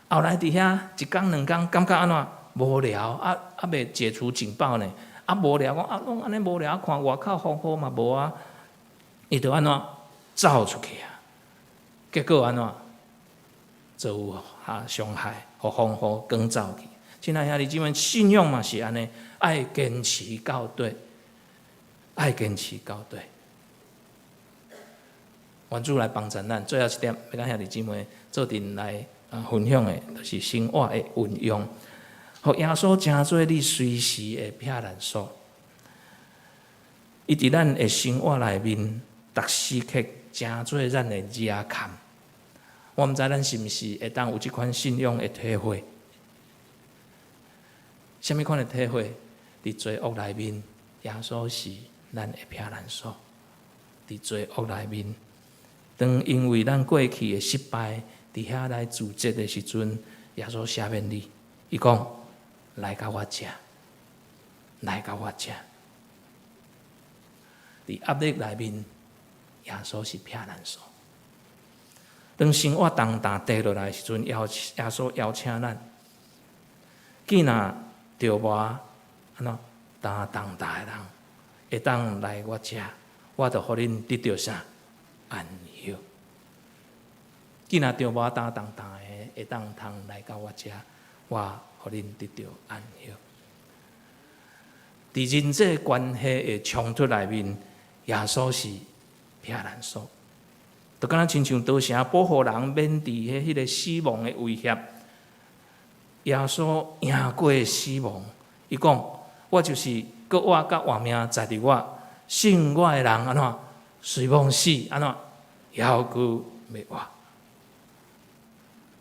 Speaker 7: 後來佇遐一工兩工，感覺按怎無聊啊，猶未解除警報呢？啊無聊，講啊攏按呢無聊，看外口風雨嘛無啊，伊就按怎走出去啊？結果按怎就有傷害，予風雨捲走去。親愛兄弟姊妹，信仰嘛是按呢，愛堅持到底，愛堅持到底。願主來幫助咱。最後一點，欲佮兄弟姊妹做陣來分享的，就是生活的運用。予耶穌成做你隨時的避難所。伊佇咱的生活內面，逐時刻成做咱的倚靠。我毋知咱是毋是會當有這款信仰的體會。啥物款的體會？佇罪惡內面，耶穌是咱的避難所。佇罪惡內面，當因為咱過去的失敗，佇遐來自責的時陣，耶穌赦免你。伊講：來到我遮，來到我遮。佇壓力內面，耶穌是避難所。當生活重擔跌落來的時陣，耶穌邀請咱，既若著無按怎擔重擔的人，會當來我遮，我就予恁得著啥安息。既若著無擔重擔的，會當通來到我遮，我予恁得著安息。佇人際關係的衝突內面，耶穌是避難所，就敢若親像逃城保護人免佇彼个死亡的威脅。耶穌贏過死亡，伊講：我就是閣活佮活命在佇我，信我的人按怎雖罔死，按怎猶閣欲活。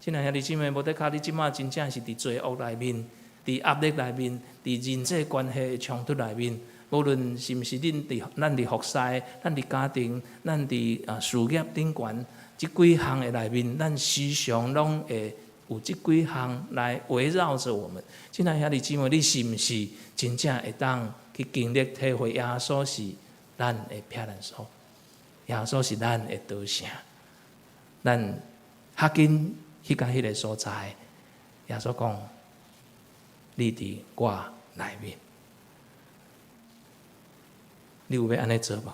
Speaker 7: 親愛兄弟姊妹，無的確，你這馬真正是佇罪惡內面，佇壓力內面，佇人際關係的衝突內面，無論是毋是恁佇咱佇服侍，咱佇家庭，咱佇事業頂懸，這幾項的內面，咱時常攏會有這幾項來圍繞著我們。親愛兄弟姊妹，你是毋是真正會當去經歷體會耶穌是咱的避難所？耶穌是咱的逃城，咱較緊去到彼个所在，耶穌講：你佇我內面，你有欲按呢做無？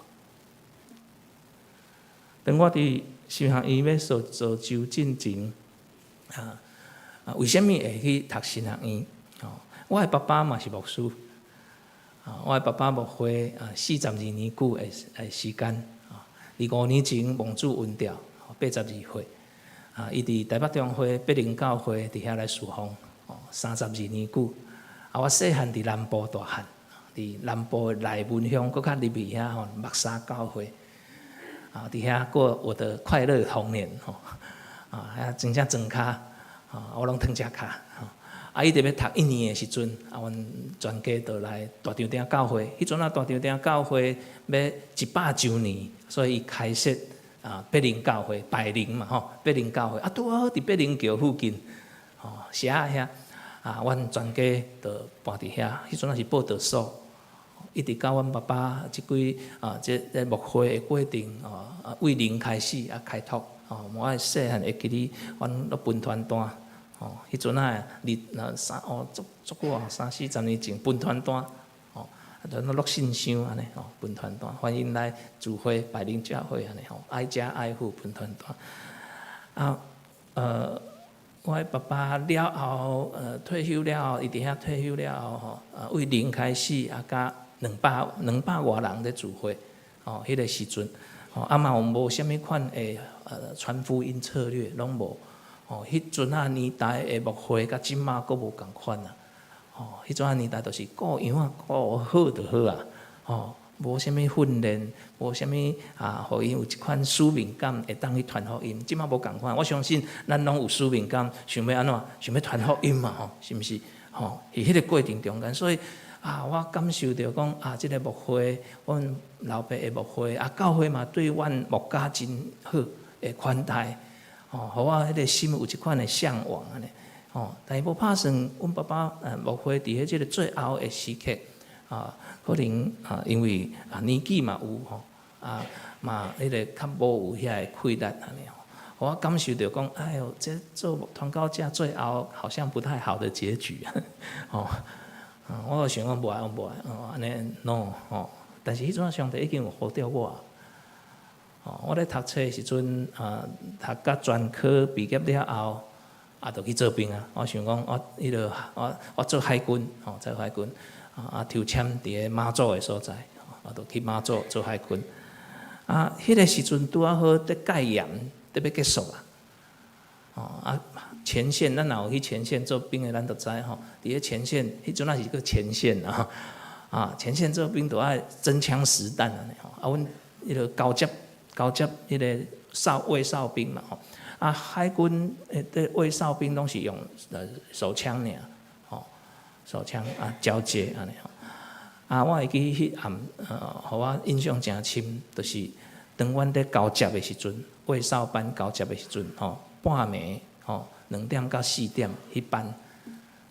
Speaker 7: 當我佇神學院欲做做周進前，為啥物會去讀神學院？我的爸爸嘛是牧師，我的爸爸牧會42年久的時間，25年前蒙主恩召，82歲。伊佇台北中會伯林教會佇遐來侍奉，32年久。我細漢佇南部大漢，佇南部的內文鄉，閣較入去遐吼，木沙教會，佇遐過我的快樂童年吼，遐真正庄跤，我攏躂只跤，吼。伊佇欲讀一年的時陣，阮全家就來大丈埕教會。彼陣啊，大丈埕教會欲100週年，所以伊開設伯林教會，百靈嘛吼，伯林教會，拄好佇伯林橋附近，吼，社仔遐，阮全家就搬佇遐。彼陣仔是報到所，一直到阮爸爸這幾啊，這牧會的過程哦，為零開始啊開拓哦，我細漢會記得，阮咧分傳單哦，彼陣啊，二三哦足足久啊，三四十年前分傳單哦，啊，就落信箱按呢吼，分傳單，歡迎來聚會百靈教會按呢吼，挨家挨戶分傳單啊，我爸爸了後，退休了後，伊佇遐退休了後吼，為零開始啊，佮兩百外人咧聚會，吼，彼個時陣，吼，啊嘛無啥物款的傳福音策略，攏無，吼，彼陣仔年代的牧會，佮這馬閣無仝款啊，吼，彼陣仔年代就是顧羊仔顧好就好啊，吼，無啥物訓練，無啥物啊，予𪜶有這款使命感，會當去傳福音。這馬無仝款，我相信咱攏有使命感，想欲按怎，想欲傳福音嘛，吼，是毋是？吼，佇彼個過程中間，所以啊，我感受著講啊，這個牧會，阮老爸的牧會啊，教會嘛對阮牧家真好的款待，吼，予我彼個心有這款的嚮往按呢，吼，但是無拍算，阮爸爸牧會佇彼這個最後的時刻。啊，可能啊，因為啊年紀嘛有吼，啊嘛彼個較無有遐个氣力按呢吼，我感受著講，哎喲，這做傳教者最後好像不太好的結局，吼，我就想講無愛，我無愛，哦，按呢 no 吼，但是彼陣上帝已經有呼召我，吼，我咧讀冊的時陣啊，讀甲專科畢業了後，啊，就去做兵啊，我想講我彼個我做海軍，吼，做海軍。啊，抽籤佇个馬祖的所在，我就去馬祖做海軍。啊，彼個時陣拄仔好佇戒嚴，佇欲結束啊。哦啊，前線咱若有去前線做兵的，咱就知吼。佇咧前線，彼陣仔是閣前線啊。啊，前線做兵都愛真槍實彈按呢吼。啊，阮彼個交接彼個哨衛哨兵嘛吼。啊，海軍的衛哨兵攏是用手槍爾。手槍啊，交接按呢吼。啊，我會記彼暗，予我印象誠深，就是當阮佇交接的時陣，衛哨班交接的時陣，吼，半暝吼2點到4點彼班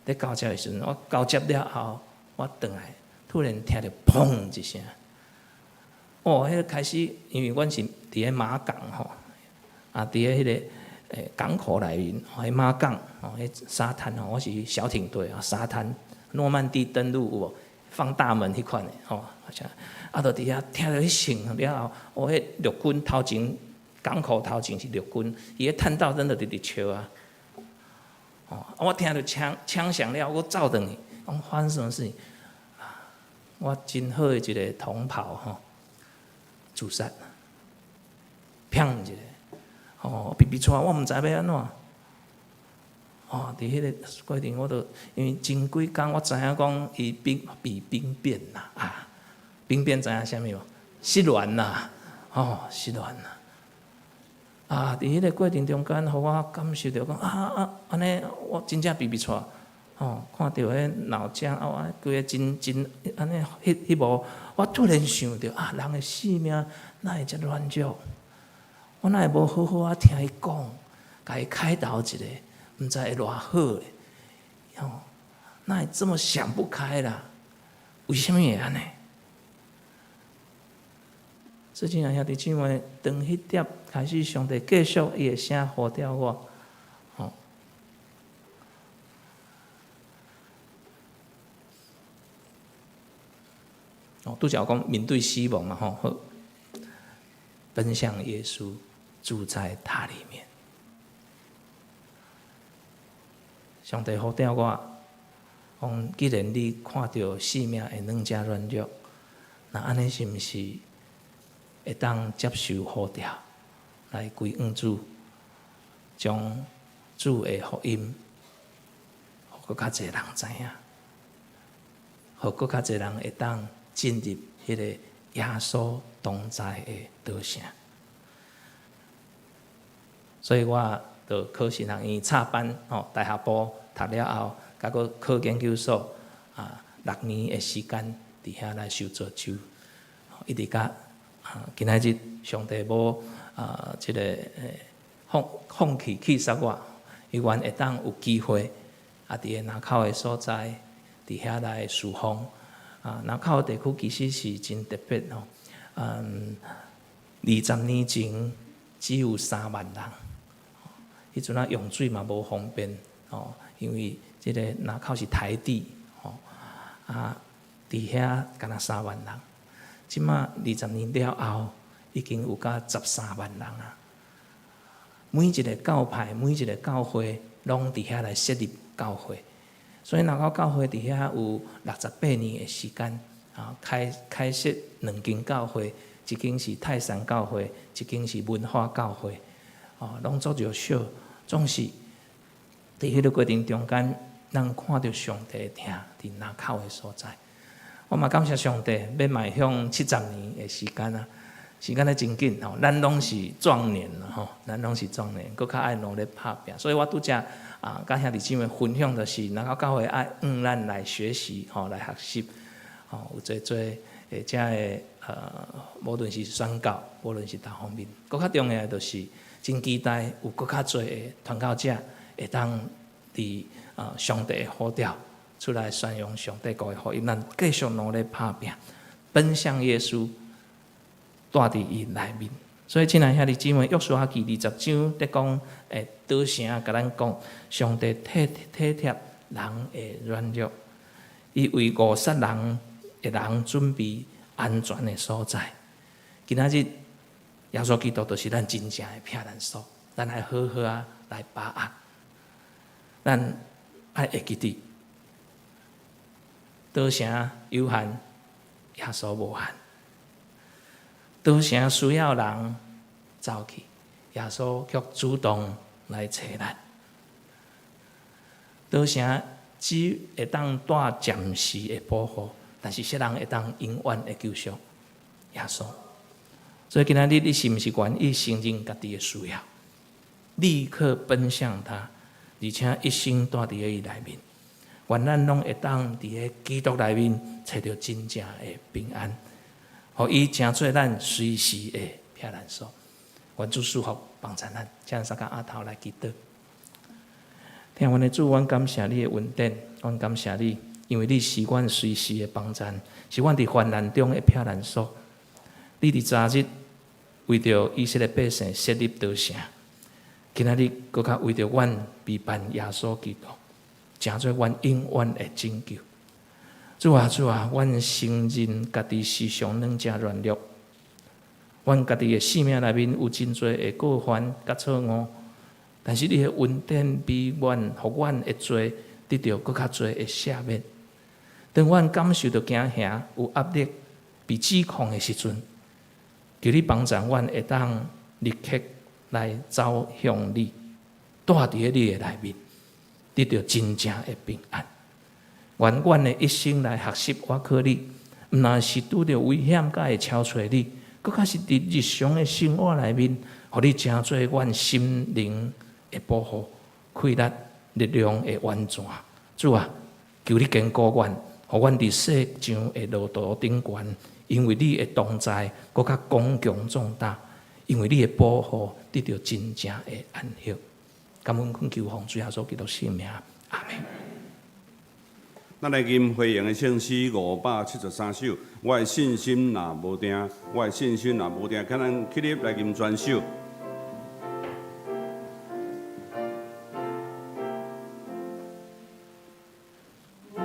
Speaker 7: 佇交接的時陣，我交接了後，我轉來，突然聽著砰一聲，哦，彼個開始，因為阮是佇咧馬港吼，啊，佇咧彼個港口內面，彼馬港吼，彼沙灘吼，我是小艇隊啊，沙灘。諾曼底登陸有無？放大門彼款的吼，好像啊，就佇遐聽著彼聲了後，哦，彼陸軍頭前港口頭前是陸軍，伊彼探照燈就直直照啊。哦，我聽著槍響了，我走轉去，講發生什麼事情？我真好的一個同袍吼，自殺，砰一下，哦，避避掣，我毋知欲按怎。哦，佇彼個過程，我都因為前幾工我知影講伊兵兵變啦，啊，兵變知影啥物無？失聯啦，哦，失聯啦。啊，佇彼個過程中間，予我感受著講啊啊，按呢我真正避避掣，哦，看著彼腦漿啊，我規个真真按呢，彼彼幕，我突然想著啊，人的性命哪會遮軟弱？我哪會無好好仔聽伊講，共伊開導一下？毋知會偌好咧，吼！哪會這麼想不開啦？為啥物會按呢？最近啊，兄弟姊妹，當彼點開始，上帝繼續伊的聲呼召我，吼！哦，拄才有講面對死亡嘛，吼，好，奔向耶穌，住在他裡面。上帝呼召我，講既然你看著生命會軟遮軟弱，那按呢是毋是會當接受呼召，來歸向主，將主的福音，予閣較濟人知影，予閣較濟人會當進入彼個耶穌同在的道城。所以我就考神學院插班吼，大學部讀了後，閣閣考研究所啊，6年的時間佇遐來修造就，一直到啊今仔日上帝無啊這個放棄棄殺我，猶原會當有機會啊，佇個林口的所在，佇遐來事奉啊，林口地區其實是真特別吼。20年前只有3萬人，彼陣仔用水嘛無方便吼，因為這个林口是台地吼，啊，佇遐敢若三萬人，這馬二十年了後，已經有甲13萬人啊！每一个教派、每一个教會，攏佇遐來設立教會，所以林口教會佇遐有68年的時間啊，開設兩間教會，一間是泰山教會，一間是文化教會，哦，攏做著少，總是佇彼个過程中間，咱看著上帝的疼佇林口的所在。我嘛感謝上帝，欲邁向70年的時間啊！時間咧真緊吼，咱攏是壯年啦吼，咱攏是壯年，閣較愛努力拍拚。所以我拄才啊，佮兄弟姊妹分享就是，林口教會愛向咱來學習吼，來學習吼，有濟濟會遮的無論是宣教，無論是逐方面，閣較重要的就是真期待有閣較濟的傳教者會當佇上帝的呼召出來宣揚上帝國的福音，咱繼續努力拍拚，奔向耶穌，蹛佇伊內面。所以，親愛兄弟姊妹，約書亞記20章咧講，倒城共咱講，上帝體貼人的軟弱，伊為誤殺人的人準備安全的所在。今仔日耶穌基督就是咱真正的避難所，咱愛好好仔來把握，咱愛會記得，倒城有限，耶穌無限。倒城需要人走去，耶穌卻主動來揣咱。倒城只會當帶暫時的保護，但是啥人會當永遠的救贖？耶穌。所以今仔日你是毋是願意承認家己的需要，立刻奔向他，而且一生蹛佇伊內面。願咱攏會當佇个基督內面揣著真正的平安，予伊成做咱隨時的避難所。願主賜福幫助咱，請三個阿頭來祈禱。疼阮的主，阮感謝你的恩典，阮感謝你，因為你是阮隨時的幫贊，是阮佇患難中的避難所。你佇昨日為著以色列百姓設立逃城，今仔日閣較為著阮備辦耶穌基督，成做阮永遠的拯救。主啊，主啊，阮承認家己時常軟正軟弱，阮家己的生命內面有真濟的過犯佮錯誤，但是你的恩典比阮，予阮的罪得著閣較濟的赦免。當阮感受著驚嚇、有壓力、被指控的時陣，求你幫助阮會當立刻來走向你，蹛佇你的內面，得著真正的平安。願阮的一生來學習倚靠你，毋但是拄著危險才會敲揣你，閣較是佇日常的生活內面，予你成做阮心靈的保護、氣力、力量的源泉。主啊，求你堅固阮，予阮佇世上的路途頂懸，因為你的同在，閣較剛強壯膽，因為你的保護，得著真正的安息。感恩懇求奉主耶穌基督聖名，阿門。
Speaker 6: 咱來吟回應的聖詩573首，我的信心若無定，我的信心若無定，請咱起立來吟全首。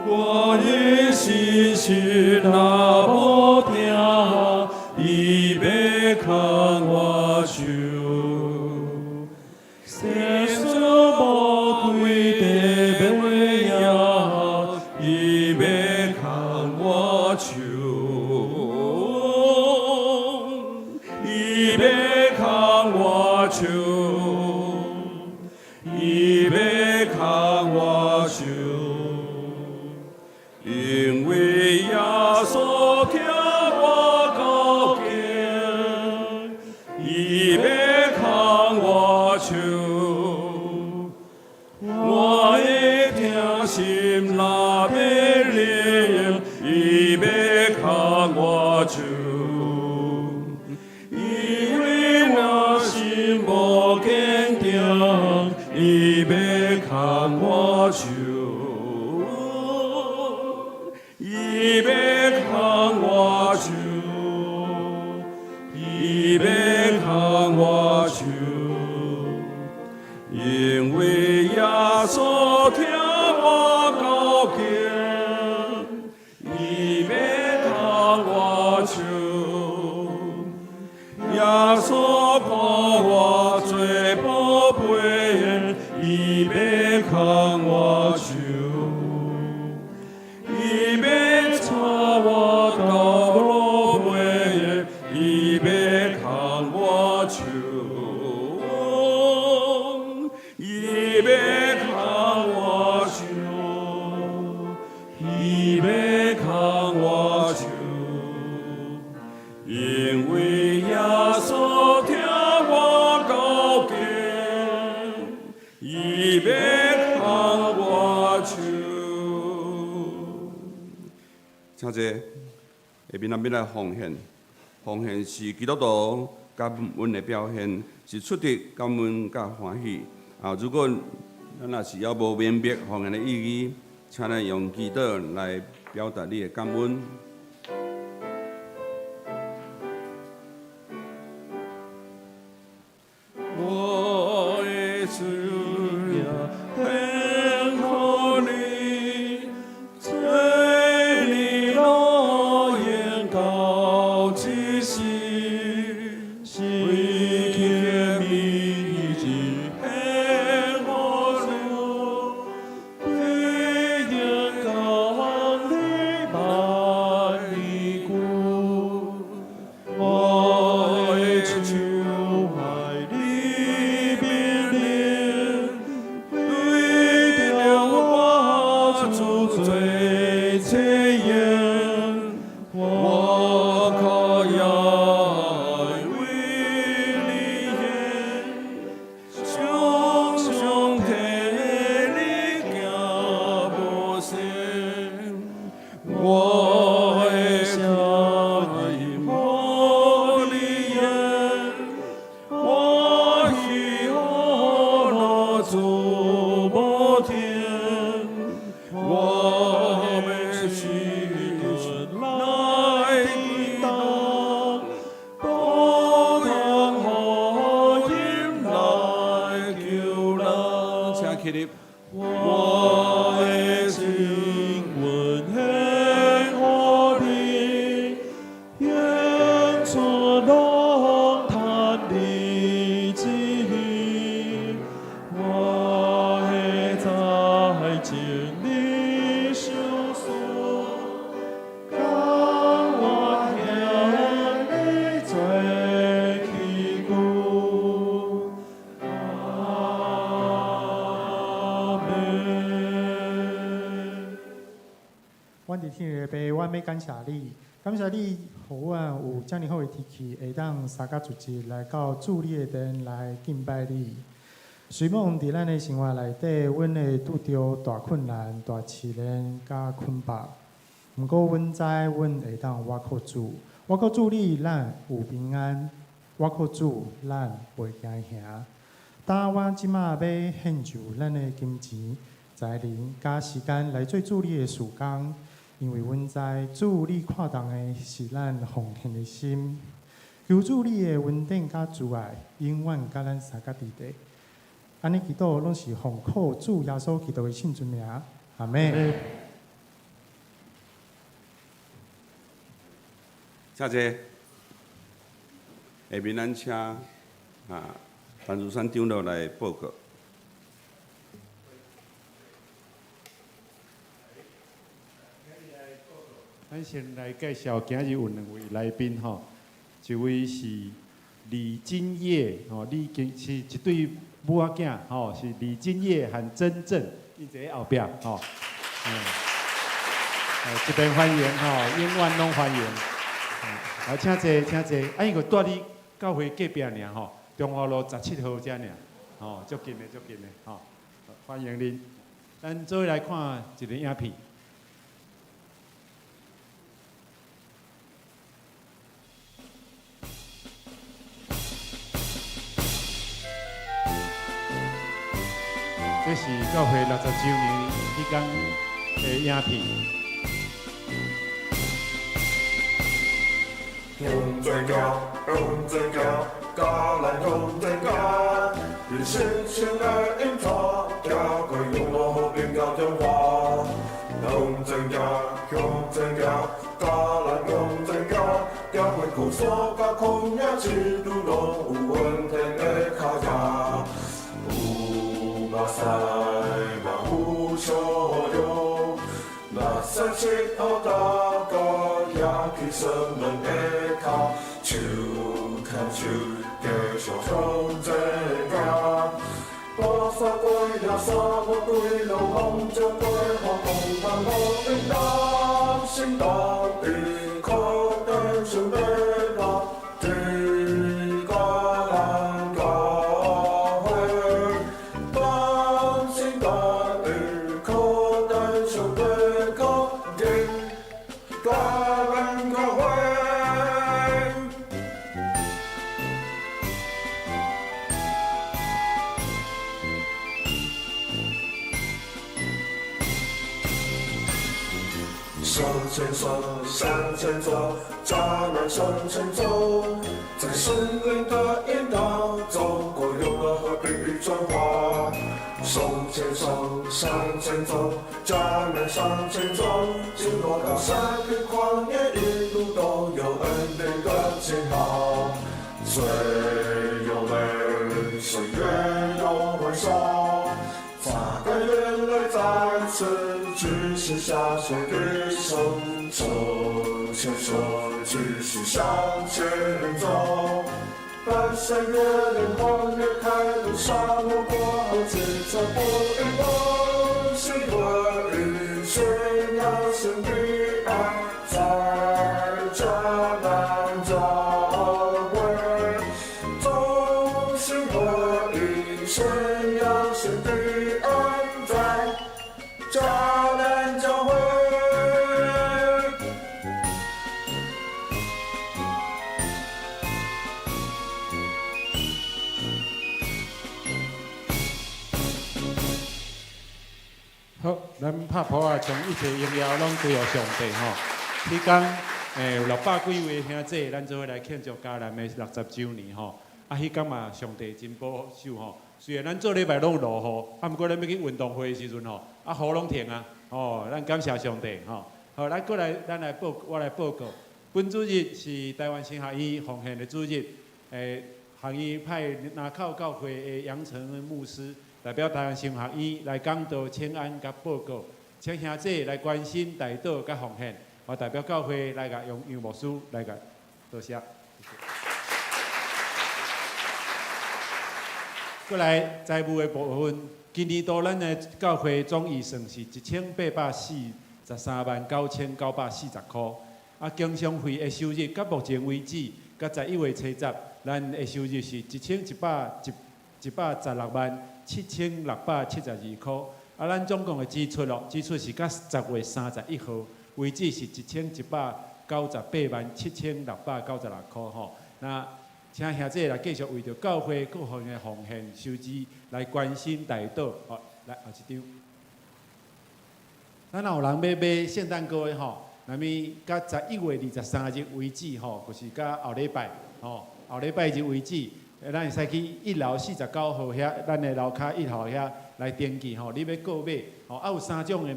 Speaker 4: 我的信心若無定，伊欲牽我手。世事無規地欲贏，伊欲牽我手。伊欲牽我手，伊欲牽我手。因為耶穌疼我夠緊，伊欲牽我手。我的疼心若欲冷，伊欲牽我手。因為我心無堅定，伊欲牽我手。伊欲牽伊欲牽我手，因為耶穌聽我禱告，伊欲牽我手。
Speaker 6: 請坐，下面咱欲來奉獻，奉獻是基督徒感恩的表現，是出自感恩佮歡喜。啊，如果咱若是猶無明白奉獻的意義，請咱用祈禱來表達你的感恩。
Speaker 4: 我的主呀，獻予你，做你樂園到這時，是為虔銘之獻予主，必定降臨萬年久。我的手懷你命令，對著我主做誓言，我可愛為你獻，常常替你行無限，我的聲音予你言，歡喜可樂主無天，我欲時陣來抵擋，報通福音來救人。
Speaker 6: 請起立。
Speaker 4: 我的靈魂獻予你，獻出攏嘆你旨意，我的財情你賞賜，甘願向你做器具。阿門。
Speaker 8: 阮佇天的爸，阮欲感謝你，感謝你，予阮有遮爾好的天氣，會當三甲主日來到主你的殿來敬拜你。雖罔佇咱的生活內底，阮會拄著大困難、大試煉、佮捆綁，毋過阮知阮會當倚靠主，倚靠主你，咱有平安；倚靠主，咱袂驚嚇。當阮這馬欲獻上咱的金錢、才能佮時間來做主你的事工，因為阮知主你看重的是咱奉獻的心。求主你的恩典佮慈愛，永遠佮咱相佮佇咧。按呢祈禱攏是奉靠主耶穌基督的聖尊名，阿們。
Speaker 6: 請坐。下面咱請啊陳如山長老來報告。
Speaker 5: 咱先來介紹今日有兩位來賓吼，一位是李金葉吼，李金是一對母仔囝吼，是李金葉和真正，𪜶坐咧後壁吼。這邊歡迎吼，永遠攏歡迎。來，請坐，請坐。啊，𪜶閣蹛佇教會隔壁爾吼，中華路17號遮爾，吼，足近的，足近的，吼，歡迎恁。咱做伙來看一个影片。這是教會60週年彼天的影片。
Speaker 9: 向前行，向前行，佮咱向前行，人生生的引帶，行過永樂和平到中華。向前行，向前行，佮咱向前行，行過高山佮曠野，一路攏有雲天的腳印。有目屎嘛有笑容，目屎拭予大家举起双两个跤，手牽手繼續向前行。跋山過了山，沙漠對流望著對話，共談和平擔心當依靠弟兄的家，天迦南教會，擔心當依靠弟兄的家，天迦南教會。手牽手，向前走，迦南向前走，在聖靈的引導，走過永樂和平與中華。手牽手，向前走，迦南向前走，經過高山與曠野，一路都有恩典的記號。雖有淚，歲月有歡笑，擦乾眼淚，再次舉起下垂的手，手牽手，繼續向前走。翻山越嶺，曠野開路，沙漠過後，接着不一同心合意，宣揚神的愛，在迦南教會，眾心合意，宣揚神的愛，在迦南教會。
Speaker 5: 好，咱拍噗仔，將一切榮耀攏歸予上帝吼。彼工有600幾位兄弟，咱做伙來慶祝迦南的60週年吼。啊，彼工嘛，上帝真保守吼。雖然咱做禮拜攏有落雨，啊，毋過咱欲去運動會的時陣吼，啊，雨攏停啊，吼，咱感謝上帝吼。好，咱過來，咱來報，我來報告。本主日是台灣神學院奉獻的主日，學院派林口教會的楊承恩牧師代表台灣神學院來講道、請安佮報告，請兄弟來關心代禱佮奉獻。我代表教會來共楊楊牧師來共多謝。過來財務的部分，今年度咱的教會總預算是18,439,940箍。啊，經常費的收入到目前為止，到11月初十，咱的收入是一千一百一一百十六萬七千六百七十二箍。啊，咱總共的支出咯，支出是到10月31號為止是11,987,696箍吼。那請兄弟來繼續為著教會各方的奉獻收支來關心代禱。好，來後一張。咱若有人欲買聖誕歌的吼，那麼到11月23日為止吼，就是到後禮拜吼，後禮拜日為止，咱會使去一樓49號遐，咱的樓跤一號遐來登記吼。你欲購買吼，啊有三種的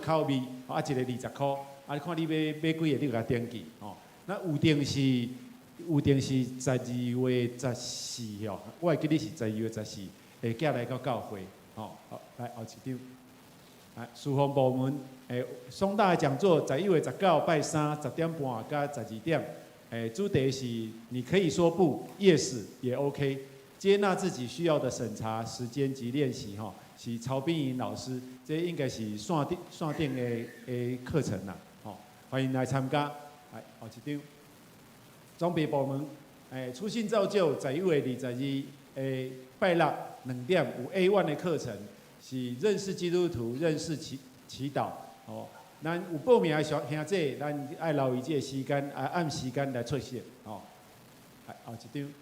Speaker 5: 口味，啊一个20箍，啊你看你欲買幾个，你就共登記吼。那預定是12月14吼，我會記得是十二月十四，會寄來到教會吼。好，來後一張。來，事奉部門，雙大的講座，11月19拜三10點半到12點，主題是你可以說不，yes 也 OK，接納自己需要的審查時間及練習，吼，是曹碧瑩老師，這應該是線頂的課程啦，吼，歡迎來參加。來，後一張。裝備部門，初信造就11月22，拜六2點有 A1 的課程。是認識基督徒，認識祈禱，哦，咱有報名的小兄弟，咱愛留意這个時間，啊，按時間來出席，哦。來，後一張，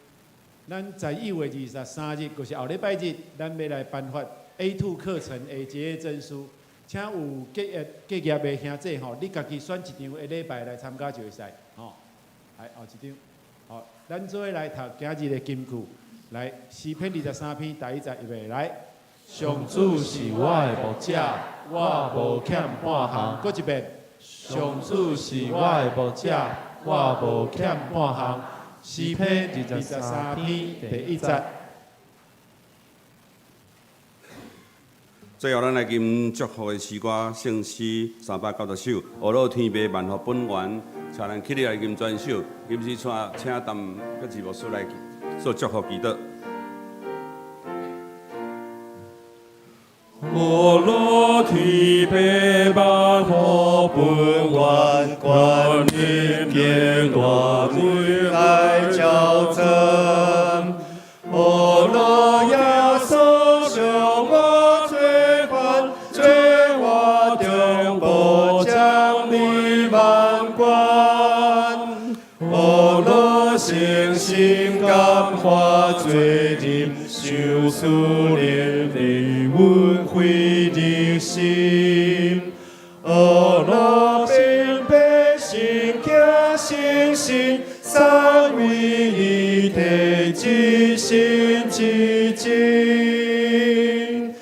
Speaker 5: 咱11月23日，就是後禮拜日，咱欲來頒發 A2 課程的結業證書，請有結業的兄弟吼，你家己選一場的禮拜來參加就會使，吼。來，後一張，好，咱做伙來讀今日的金句，來詩篇23篇第一節，預備來。
Speaker 3: 上主是我的牧者，我無欠半項。
Speaker 5: 閣一遍。
Speaker 3: 上主是我的牧者，我無欠半項。詩篇23篇第一節。
Speaker 6: 最後，咱來吟祝福的詩歌，聖詩390首，呵咾天父萬福本源，請咱起立來吟全首。吟詩請請陳國志牧師來做祝福祈禱。
Speaker 4: 阿羅天父萬福本願，願恁見大美愛交真。阿羅耶穌向我罪犯，罪我中保獎你萬關。阿羅誠心感化罪人，受賜靈的恩惠的心。阿羅明白信行信心，三位一體一心一真。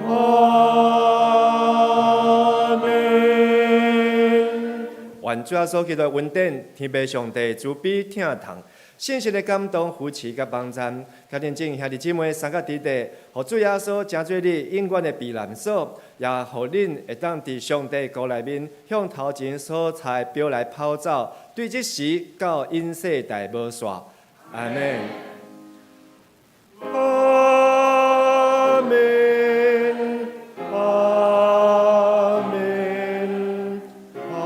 Speaker 4: 阿門。
Speaker 10: 願主耶穌基督的恩典、天父上帝慈悲疼痛、聖神的感動、扶持佮幫贊，佮恁眾兄弟姊妹三甲弟弟，予主耶穌成做你永遠的避難所，也予恁會當佇上帝國內面向頭前所差的標來跑走，對這時到永世代無煞。阿門。
Speaker 4: 阿門，阿門，阿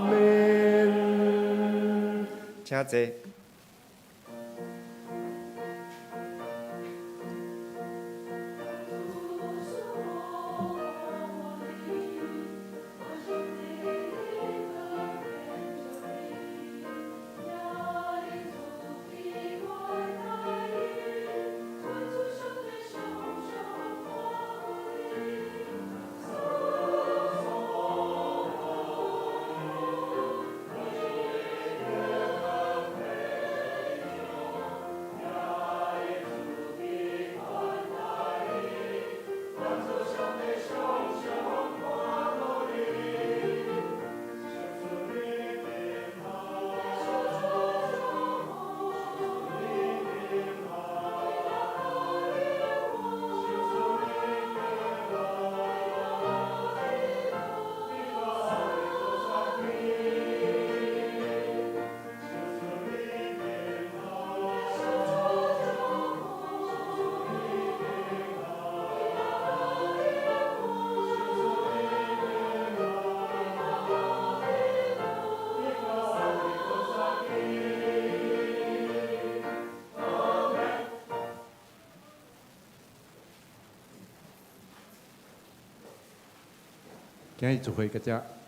Speaker 4: 門。
Speaker 10: 請坐。
Speaker 5: 今日聚會到這。